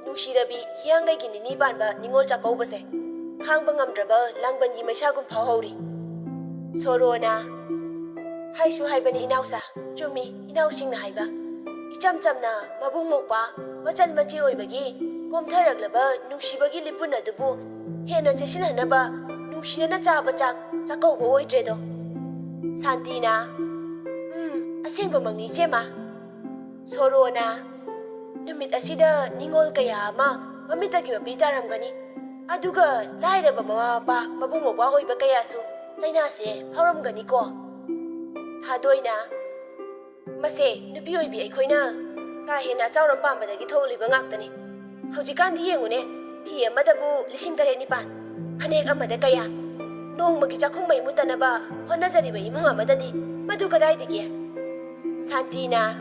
ꯅꯨꯡꯁꯤꯔꯕꯤ ꯍꯤꯌꯥꯡꯒꯩꯒꯤ ꯅꯤꯅꯤ ꯄꯥꯟꯕ ꯅꯤꯉꯣꯜ ꯆꯥꯛꯀꯧꯕꯁꯦ ꯈꯥꯡꯕ ꯉꯝꯗ꯭ꯔꯕ ꯂꯥꯡꯕꯟꯒꯤ ꯃꯩꯁꯥꯒꯨꯝ ꯐꯥꯎꯍꯧꯔꯤ꯫" ꯁꯣꯔꯣꯅ, "ꯍꯥꯏꯁꯨ ꯍꯥꯏꯕꯅꯤ ꯏꯅꯥꯎꯆꯥ, ꯆꯨꯝꯃꯤ ꯏꯅꯥꯎꯁꯤꯡꯅ ꯍꯥꯏꯕ꯫ ꯏꯆꯝ ꯆꯝꯅ ꯃꯕꯨꯡ ꯃꯧꯄ꯭ꯋꯥ, ꯃꯆꯟ ꯃꯆꯦ ꯑꯣꯏꯕꯒꯤ ꯀꯣꯝꯊꯔꯛꯂꯕ ꯅꯨꯡꯁꯤꯕꯒꯤ ꯂꯤꯄꯨꯟ ꯑꯗꯨꯕꯨ ꯍꯦꯟꯅ ꯆꯦꯁꯤꯜꯍꯟꯅꯕ ꯅꯨꯡꯁꯤꯅꯅ ꯆꯥꯕ ꯆꯥꯛ ꯆꯥꯛꯀꯧꯕ ꯑꯣꯏꯗ꯭ꯔꯦꯗꯣ꯫" ꯁꯥꯟꯇꯤꯅ, "ꯎꯝ, ꯑꯁꯦꯡꯕꯃꯛꯅꯤ ꯏꯆꯦꯃ꯫" ꯁꯣꯔꯣꯅ, "ꯅꯨꯃꯤꯠ ꯑꯁꯤꯗ ꯅꯤꯉꯣꯜ ꯀꯌꯥ ꯑꯃ ꯃꯃꯤꯠꯇꯒꯤ ꯃꯄꯤ ꯇꯥꯔꯝꯒꯅꯤ꯫ ꯑꯗꯨꯒ ꯂꯥꯏꯔꯕ ꯃꯃꯥ ꯃꯄꯥ, ꯃꯕꯨꯡ ꯃꯧꯄ꯭ꯋꯥ ꯑꯣꯏꯕ ꯀꯌꯥꯁꯨ ꯆꯩꯅꯥꯁꯦ ꯐꯥꯎꯔꯝꯒꯅꯤꯀꯣ꯫" ꯊꯥꯗꯣꯏꯅ, "ꯃꯁꯦ ꯅꯨꯄꯤ ꯑꯣꯏꯕꯤ ꯑꯩꯈꯣꯏꯅ ꯀꯥ ꯍꯦꯟꯅ ꯑꯆꯥꯎꯔꯝ ꯄꯥꯝꯕꯗꯒꯤ ꯊꯣꯛꯂꯤꯕ ꯉꯥꯛꯇꯅꯤ꯫ ꯍꯧꯖꯤꯛꯀꯥꯟꯗꯤ ꯌꯦꯡꯉꯨꯅꯦ, ꯐꯤ ꯑꯃꯗꯕꯨ ꯂꯤꯁꯤꯡ ꯇꯔꯦꯠ ꯅꯤꯄꯥꯟ, ꯐꯅꯦꯛ ꯑꯃꯗ ꯀꯌꯥ? ꯅꯣꯡꯃꯒꯤ ꯆꯥꯛꯈꯨꯝ ꯃꯩ ꯃꯨꯠꯇꯅꯕ ꯍꯣꯠꯅꯖꯔꯤꯕ ꯏꯃꯨꯡ ꯑꯃꯗꯗꯤ ꯃꯗꯨ ꯀꯗꯥꯏꯗꯒꯤ?" ꯁꯥꯟꯇꯤꯅ,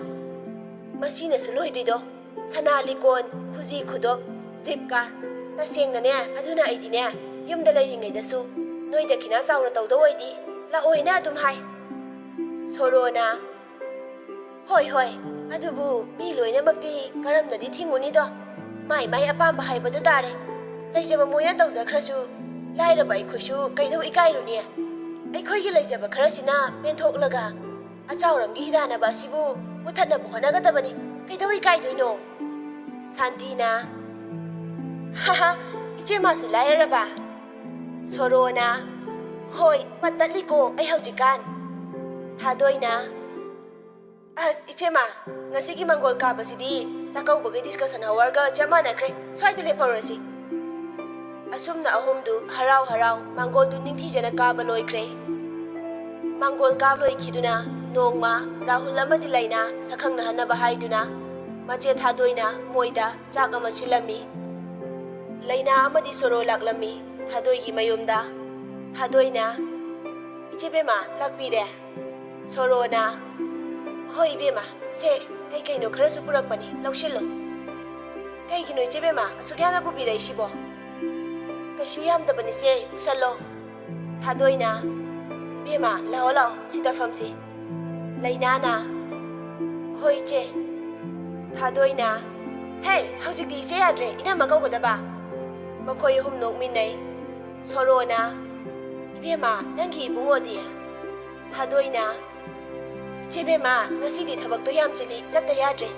"ꯃꯁꯤꯅꯁꯨ ꯂꯣꯏꯗ꯭ꯔꯤꯗꯣ, ꯁꯅꯥ ꯂꯤꯀꯣꯟ, ꯈꯨꯖꯤ ꯈꯨꯗꯣꯞ, ꯖꯤꯞ ꯀꯥꯔ꯫ ꯇꯁꯦꯡꯅꯅꯦ, ꯑꯗꯨꯅ ꯑꯩꯗꯤꯅꯦ, ꯌꯨꯝꯗ ꯂꯩꯔꯤꯉꯩꯗꯁꯨ ꯅꯣꯏ ꯗꯈꯤꯅꯥ ꯆꯥꯎꯅ ꯇꯧꯗꯧ ꯑꯣꯏꯗꯤ ꯂꯥꯛꯑꯣꯏꯅ ꯑꯗꯨꯝ ꯍꯥꯏ꯫" ꯁꯣꯔꯣꯅ, "ꯍꯣꯏ, ꯍꯣꯏ, ꯑꯗꯨꯕꯨ ꯃꯤ ꯂꯣꯏꯅꯃꯛꯇꯤ ꯀꯔꯝꯅꯗꯤ ꯊꯤꯡꯉꯨꯅꯤꯗꯣ? ꯃꯥꯏ ꯃꯥꯏ ꯑꯄꯥꯝꯕ ꯍꯥꯏꯕꯗꯨ ꯇꯥꯔꯦ꯫ ꯂꯩꯖꯕ ꯃꯣꯏꯅ ꯇꯧꯖꯈ꯭ꯔꯁꯨ, ꯂꯥꯏꯔꯕ ꯑꯩꯈꯣꯏꯁꯨ ꯀꯩꯗꯧ ꯏꯀꯥꯏꯔꯨꯅꯤ? ꯑꯩꯈꯣꯏꯒꯤ ꯂꯩꯖꯕ ꯈꯔꯁꯤꯅ ꯄꯦꯟꯊꯣꯛꯂꯒ ꯑꯆꯥꯎꯔꯝꯒꯤ ꯍꯤꯗꯥꯟꯅꯕ ꯑꯁꯤꯕꯨ ꯃꯨꯊꯠꯅꯕ ꯍꯣꯠꯅꯒꯗꯕꯅꯤ꯫ ꯀꯩꯗꯧ ꯏꯀꯥꯏꯗꯣꯏꯅꯣ?" ꯁꯥꯟꯇꯤꯅ, "ꯍꯥꯍꯥ, ꯏꯆꯦ ꯃꯥꯁꯨ ꯂꯥꯏꯔꯔꯕ?" ꯁꯣꯔꯣꯅ, "ꯍꯣꯏ, ꯄꯠ ꯇꯠꯂꯤꯀꯣ ꯑꯩ ꯍꯧꯖꯤꯛꯀꯥꯟ꯫" ꯊꯥꯗꯣꯏꯅ, ꯑꯁ, ꯏꯆꯦꯃ, ꯉꯁꯤꯒꯤ ꯃꯥꯡꯒꯣꯜ ꯀꯥꯕꯁꯤꯗꯤ ꯆꯥꯛꯀꯧꯕꯒꯤ discussion hourꯒ ꯆꯞ ꯃꯥꯟꯅꯈ꯭ꯔꯦ꯫ ꯁ꯭ꯋꯥꯏꯗ ꯂꯦꯞꯍꯧꯔꯁꯤ꯫ ꯑꯁꯨꯝꯅ ꯑꯍꯨꯝꯗꯨ ꯍꯔꯥꯎ ꯍꯔꯥꯎ ꯃꯥꯡꯒꯣꯜꯗꯨ ꯅꯤꯡꯊꯤꯖꯅ ꯀꯥꯕ ꯂꯣꯏꯈ꯭ꯔꯦ꯫ ꯃꯥꯡꯒꯣꯜ ꯀꯥꯕ ꯂꯣꯏꯈꯤꯗꯨꯅ ꯅꯣꯡꯃ ꯔꯥꯍꯨꯜ ꯑꯃꯗꯤ ꯂꯩꯅꯥ ꯁꯛꯈꯪꯅꯍꯟꯅꯕ ꯍꯥꯏꯗꯨꯅ ꯃꯆꯦ ꯊꯥꯗꯣꯏꯅ ꯃꯣꯏꯗ ꯆꯥꯛ ꯑꯃ ꯁꯤꯜꯂꯝꯃꯤ꯫ ꯂꯩꯅꯥ ꯑꯃꯗꯤ ꯁꯣꯔꯣ ꯂꯥꯛꯂꯝꯃꯤ ꯊꯥꯗꯣꯏꯒꯤ ꯃꯌꯨꯝꯗ꯫ ꯊꯥꯗꯣꯏꯅ, "ꯏꯆꯦꯕꯦꯝꯃ, ꯂꯥꯛꯄꯤꯔꯦ?" ꯁꯣꯔꯣꯅ, "ꯍꯣꯏ ꯏꯕꯦꯝꯃ, ꯁꯦ, ꯀꯩ ꯀꯩꯅꯣ ꯈꯔꯁꯨ ꯄꯨꯔꯛꯄꯅꯤ, ꯂꯧꯁꯤꯜꯂꯣ꯫" "ꯀꯩꯒꯤꯅꯣ ꯏꯆꯦꯕꯦꯝꯃ ꯑꯁꯨꯛ ꯌꯥꯝꯅ ꯄꯨꯕꯤꯔꯛꯏꯁꯤꯕꯣ?" "ꯀꯩꯁꯨ ꯌꯥꯝꯗꯕꯅꯤꯁꯦ, ꯄꯨꯁꯜꯂꯣ꯫" ꯊꯥꯗꯣꯏꯅ, "ꯏꯕꯦꯝꯃ, ꯂꯥꯛꯑꯣ ꯂꯥꯛꯑꯣ, ꯁꯤꯗ ꯐꯝꯁꯤ꯫" ꯂꯩꯅꯥꯅ, "ꯍꯣꯏ ꯏꯆꯦ꯫" ꯊꯥꯗꯣꯏꯅ, "ꯍꯦ, ꯍꯧꯖꯤꯛꯇꯤ ꯏꯆꯦ ꯌꯥꯗ꯭ꯔꯦ, ꯏꯅꯝꯃ ꯀꯧꯒꯗꯕ꯫" ꯃꯈꯣꯏ ꯑꯍꯨꯝ ꯅꯣꯛꯃꯤꯟꯅꯩ꯫ ꯁꯣꯔꯣꯅ, "ꯏꯕꯦꯝꯃ, ꯅꯪꯒꯤ ꯏꯕꯨꯡꯉꯣꯗꯤ?" ꯊꯥꯗꯣꯏꯅ, "ꯏꯆꯦꯕꯦꯝꯃ, ꯉꯁꯤꯗꯤ ꯊꯕꯛꯇꯣ ꯌꯥꯝ ꯆꯤꯜꯂꯤ, ꯆꯠꯇ ꯌꯥꯗ꯭ꯔꯦ꯫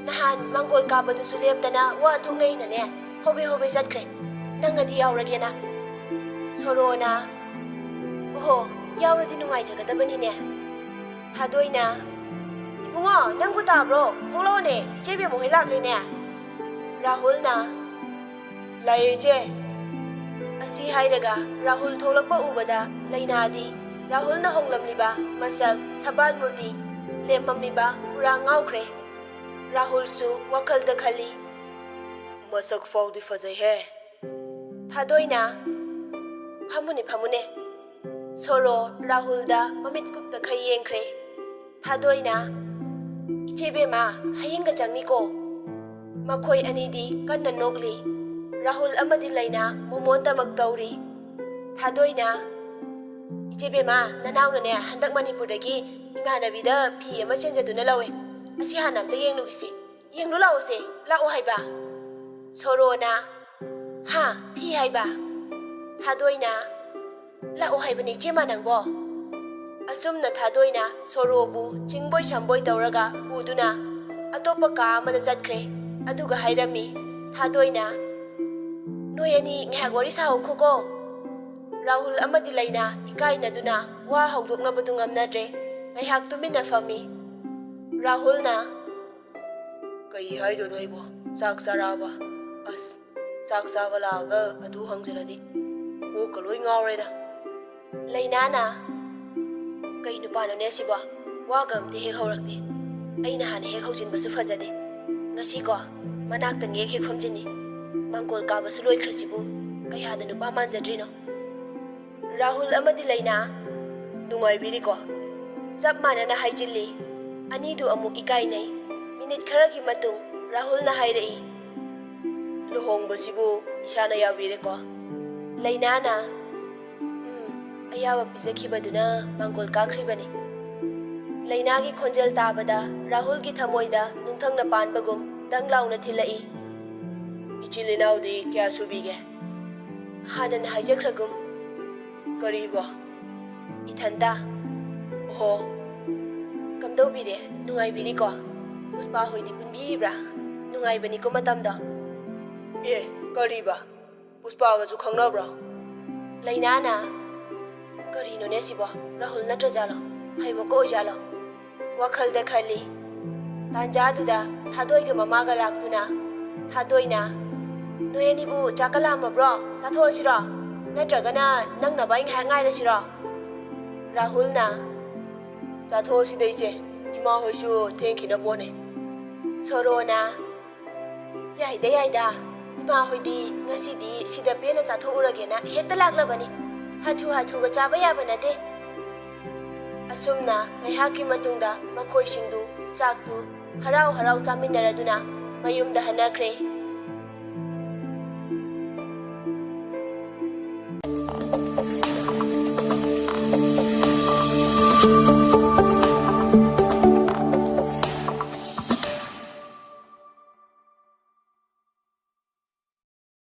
ꯅꯍꯥꯟ ꯃꯥꯡꯒꯣꯜ ꯀꯥꯕꯗꯨꯁꯨ ꯂꯦꯞꯇꯅ ꯋꯥ ꯊꯣꯛꯅꯩꯅꯅꯦ, ꯍꯣꯕꯦ ꯍꯣꯕꯦ ꯆꯠꯈ꯭ꯔꯦ꯫ ꯅꯪ ꯑꯗꯤ ꯌꯥꯎꯔꯒꯦꯅ꯫" ꯁꯣꯔꯣꯅ, "ꯑꯣꯍꯣ, ꯌꯥꯎꯔꯗꯤ ꯅꯨꯡꯉꯥꯏꯖꯒꯗꯕꯅꯤꯅꯦ꯫" ꯊꯥꯗꯣꯏꯅ, "ꯏꯕꯨꯡꯉꯣ, ꯅꯪꯕꯨ ꯇꯥꯕ꯭ꯔꯣ? ꯊꯣꯛꯂꯛꯑꯣꯅꯦ, ꯏꯆꯦꯕꯦꯝꯃ ꯍꯣꯏ ꯂꯥꯛꯂꯦꯅꯦ꯫" ꯔꯥꯍꯨꯜꯅ, "ꯂꯥꯛꯑꯦ ꯏꯆꯦ꯫" ꯑꯁꯤ ꯍꯥꯏꯔꯒ ꯔꯥꯍꯨꯜ ꯊꯣꯛꯂꯛꯄ ꯎꯕꯗ ꯂꯩꯅꯥꯗꯤ ꯔꯥꯍꯨꯜꯅ ꯍꯣꯡꯂꯝꯂꯤꯕ ꯃꯁꯛ, ꯁꯕꯥꯜ ꯃꯨꯔꯇꯤ, ꯂꯦꯝꯃꯝꯃꯤꯕ ꯄꯨꯔꯥ ꯉꯥꯎꯈ꯭ꯔꯦ꯫ ꯔꯥꯍꯨꯜꯁꯨ ꯋꯥꯈꯜꯗ ꯈꯜꯂꯤ, "ꯃꯁꯛ ꯐꯥꯎꯗꯤ ꯐꯖꯩꯍꯦ꯫" ꯊꯥꯗꯣꯏꯅ, "ꯐꯝꯃꯨꯅꯦ, ꯐꯝꯃꯨꯅꯦ꯫" ꯁꯣꯔꯣ ꯔꯥꯍꯨꯜꯗ ꯃꯃꯤꯠ ꯀꯨꯞꯇꯈꯩ ꯌꯦꯡꯈ꯭ꯔꯦ꯫ ꯊꯥꯗꯣꯏꯅ, "ꯏꯆꯦꯕꯦꯝꯃ, ꯍꯌꯤꯡꯒ ꯆꯪꯅꯤꯀꯣ꯫" ꯃꯈꯣꯏ ꯑꯅꯤꯗꯤ ꯀꯟꯅ ꯅꯣꯛꯂꯤ꯫ ꯔꯥꯍꯨꯜ ꯑꯃꯗꯤ ꯂꯩꯅꯥ ꯃꯣꯃꯣꯟꯗꯃꯛ ꯇꯧꯔꯤ꯫ ꯊꯥꯗꯣꯏꯅ, "ꯏꯆꯦꯕꯦꯝꯃ, ꯅꯅꯥꯎꯅꯅꯦ, ꯍꯟꯗꯛ ꯃꯅꯤꯄꯨꯔꯗꯒꯤ ꯏꯃꯥꯟꯅꯕꯤꯗ ꯐꯤ ꯑꯃ ꯆꯦꯟꯖꯗꯨꯅ ꯂꯧꯋꯦ꯫ ꯑꯁꯤ ꯍꯥꯟꯅ ꯑꯝꯇ ꯌꯦꯡꯂꯨꯈꯤꯁꯤ꯫ ꯌꯦꯡꯂꯨ ꯂꯥꯛꯑꯣꯁꯦ, ꯂꯥꯛꯑꯣ ꯍꯥꯏꯕ꯫" ꯁꯣꯔꯣꯅ, "ꯍꯥ, ꯐꯤ ꯍꯥꯏꯕ?" ꯊꯥꯗꯣꯏꯅ, "ꯂꯥꯛꯑꯣ ꯍꯥꯏꯕꯅꯤ ꯏꯆꯦꯃ ꯅꯪꯕꯣ꯫" ꯑꯁꯨꯝꯅ ꯊꯥꯗꯣꯏꯅ ꯁꯣꯔꯣꯕꯨ ꯆꯤꯡꯕꯣꯏ ꯁꯝꯕꯣꯏ ꯇꯧꯔꯒ ꯄꯨꯗꯨꯅ ꯑꯇꯣꯞꯄ ꯀꯥ ꯑꯃꯗ ꯆꯠꯈ꯭ꯔꯦ꯫ ꯑꯗꯨꯒ ꯍꯥꯏꯔꯝꯃꯤ, ꯊꯥꯗꯣꯏꯅ, "ꯅꯣꯏ ꯑꯅꯤ ꯉꯥꯏꯍꯥꯛ ꯋꯥꯔꯤ ꯁꯥꯍꯧꯈꯣꯀꯣ꯫" ꯔꯥꯍꯨꯜ ꯑꯃꯗꯤ ꯂꯩꯅꯥ ꯏꯀꯥꯏꯅꯗꯨꯅ ꯋꯥ ꯍꯧꯗꯣꯛꯅꯕꯗꯨ ꯉꯝꯅꯗ꯭ꯔꯦ꯫ ꯉꯥꯏꯍꯥꯛ ꯇꯨꯃꯤꯟꯅ ꯐꯝꯃꯤ꯫ ꯔꯥꯍꯨꯜꯅ, "ꯀꯩ ꯍꯥꯏꯗꯣꯏꯅꯣ ꯑꯩꯕꯣ? ꯆꯥꯛ ꯆꯥꯔꯛꯑꯕ? ꯑꯁ, ꯆꯥꯛ ꯆꯥꯕ ꯂꯥꯛꯑꯒ ꯑꯗꯨ ꯍꯪꯖꯜꯂꯗꯤ ꯀꯣꯛꯀ ꯂꯣꯏ ꯉꯥꯎꯔꯦꯗ꯫ ꯂꯩꯅꯥꯅ, "ꯀꯩ ꯅꯨꯄꯥꯅꯣꯅꯦ ꯁꯤꯕꯣ? ꯋꯥꯒ ꯑꯝꯇ ꯍꯦꯛ ꯍꯧꯔꯛꯇꯦ꯫ ꯑꯩꯅ ꯍꯥꯟꯅ ꯍꯦꯛ ꯍꯧꯖꯤꯟꯕꯁꯨ ꯐꯖꯗꯦ꯫ ꯉꯁꯤꯀꯣ, ꯃꯅꯥꯛꯇ ꯉꯦꯛ ꯍꯦꯛ ꯐꯝꯖꯤꯟꯅꯤ꯫ ꯃꯥꯡꯒꯣꯜ ꯀꯥꯕꯁꯨ ꯂꯣꯏꯈ꯭ꯔꯁꯤꯕꯨ, ꯀꯌꯥꯗ ꯅꯨꯄꯥ ꯃꯥꯟꯖꯗ꯭ꯔꯤꯅꯣ?" ꯔꯥꯍꯨꯜ ꯑꯃꯗꯤ ꯂꯩꯅꯥ, "ꯅꯨꯡꯉꯥꯏꯕꯤꯔꯤꯀꯣ?" ꯆꯞ ꯃꯥꯟꯅꯅ ꯍꯥꯏꯖꯤꯜꯂꯤ꯫ ꯑꯅꯤꯗꯨ ꯑꯃꯨꯛ ꯏꯀꯥꯏꯅꯩ꯫ ꯃꯤꯅꯤꯠ ꯈꯔꯒꯤ ꯃꯇꯨꯡ ꯔꯥꯍꯨꯜꯅ ꯍꯥꯏꯔꯛꯏ, "ꯂꯨꯍꯣꯡꯕꯁꯤꯕꯨ ꯏꯁꯥꯅ ꯌꯥꯎꯕꯤꯔꯦꯀꯣ?" ꯂꯩꯅꯥꯅ, "ꯎꯝ, ꯑꯌꯥꯕ ꯄꯤꯖꯈꯤꯕꯗꯨꯅ ꯃꯥꯡꯒꯣꯜ ꯀꯥꯈ꯭ꯔꯤꯕꯅꯤ꯫" ꯂꯩꯅꯥꯒꯤ ꯈꯣꯟꯖꯦꯜ ꯇꯥꯕꯗ ꯔꯥꯍꯨꯜꯒꯤ ꯊꯃꯣꯏꯗ ꯅꯨꯡꯊꯪꯅ ꯄꯥꯟꯕꯒꯨꯝ ꯗꯪ ꯂꯥꯎꯅ ꯊꯤꯜꯂꯛꯏ꯫ "ꯏꯆꯤꯜ ꯏꯅꯥꯎꯗꯤ ꯀꯌꯥ ꯁꯨꯕꯤꯒꯦ?" ꯍꯥꯟꯅꯅ ꯍꯥꯏꯖꯈ꯭ꯔꯒꯨꯝ꯫ "ꯀꯔꯤꯕꯣ?" "ꯏꯊꯟꯇ꯫" "ꯑꯣꯍꯣ꯫ ꯀꯝꯗꯧꯕꯤꯔꯦ? ꯅꯨꯡꯉꯥꯏꯕꯤꯔꯤꯀꯣ? ꯄꯨꯁꯄꯥ ꯍꯣꯏꯗꯤ ꯄꯨꯟꯕꯤꯔꯤꯕ꯭ꯔꯥ? ꯅꯨꯡꯉꯥꯏꯕꯅꯤꯀꯣ ꯃꯇꯝꯗꯣ꯫" "ꯑꯦ, ꯀꯔꯤꯕ? ꯄꯨꯁꯄꯥꯒꯁꯨ ꯈꯪꯅꯕ꯭ꯔꯣ?" ꯂꯩꯅꯥꯅ, "ꯀꯔꯤꯅꯣꯅꯦ ꯁꯤꯕꯣ? ꯔꯥꯍꯨꯜ ꯅꯠꯇ꯭ꯔꯖꯥꯠꯂꯣ? ꯍꯩꯕꯣꯛꯀ ꯑꯣꯏꯖꯥꯠꯂꯣ?" ꯋꯥꯈꯜꯗ ꯈꯜꯂꯤ꯫ ꯇꯥꯟꯖꯥꯗꯨꯗ ꯊꯥꯗꯣꯏꯒ ꯃꯃꯥꯒ ꯂꯥꯛꯇꯨꯅ, ꯊꯥꯗꯣꯏꯅ, "ꯅꯣꯏ ꯑꯅꯤꯕꯨ ꯆꯥꯛꯀ ꯂꯥꯝꯃꯕ꯭ꯔꯣ? ꯆꯥꯊꯣꯛꯑꯁꯤꯔꯣ? ꯅꯠꯇ꯭ꯔꯒꯅ ꯅꯪꯅꯕ ꯑꯩ ꯉꯥꯏꯍꯥꯛ ꯉꯥꯏꯔꯁꯤꯔꯣ?" ꯔꯥꯍꯨꯜꯅ, "ꯆꯥꯊꯣꯛꯑꯁꯤꯗ ꯏꯆꯦ, ꯏꯃꯥ ꯍꯣꯏꯁꯨ ꯊꯦꯡꯈꯤꯅ ꯄꯣꯠꯅꯦ꯫" ꯁꯣꯔꯣꯅ, "ꯌꯥꯏꯗ, ꯌꯥꯏꯗ, ꯏꯃꯥ ꯍꯣꯏꯗꯤ ꯉꯁꯤꯗꯤ ꯁꯤꯗ ꯄꯦꯟꯅ ꯆꯥꯊꯣꯛꯎꯔꯒꯦꯅ ꯍꯦꯛꯇ ꯂꯥꯛꯂꯕꯅꯤ꯫ ꯍꯥꯊꯨ ꯍꯥꯊꯨꯒ ꯆꯥꯕ ꯌꯥꯕ ꯅꯠꯇꯦ꯫" ꯑꯁꯨꯝꯅ ꯉꯥꯏꯍꯥꯛꯀꯤ ꯃꯇꯨꯡꯗ ꯃꯈꯣꯏꯁꯤꯡꯗꯨ ꯆꯥꯛꯇꯨ ꯍꯔꯥꯎ ꯍꯔꯥꯎ ꯆꯥꯃꯤꯟꯅꯔꯗꯨꯅ ꯃꯌꯨꯝꯗ ꯍꯟꯅꯈ꯭ꯔꯦ꯫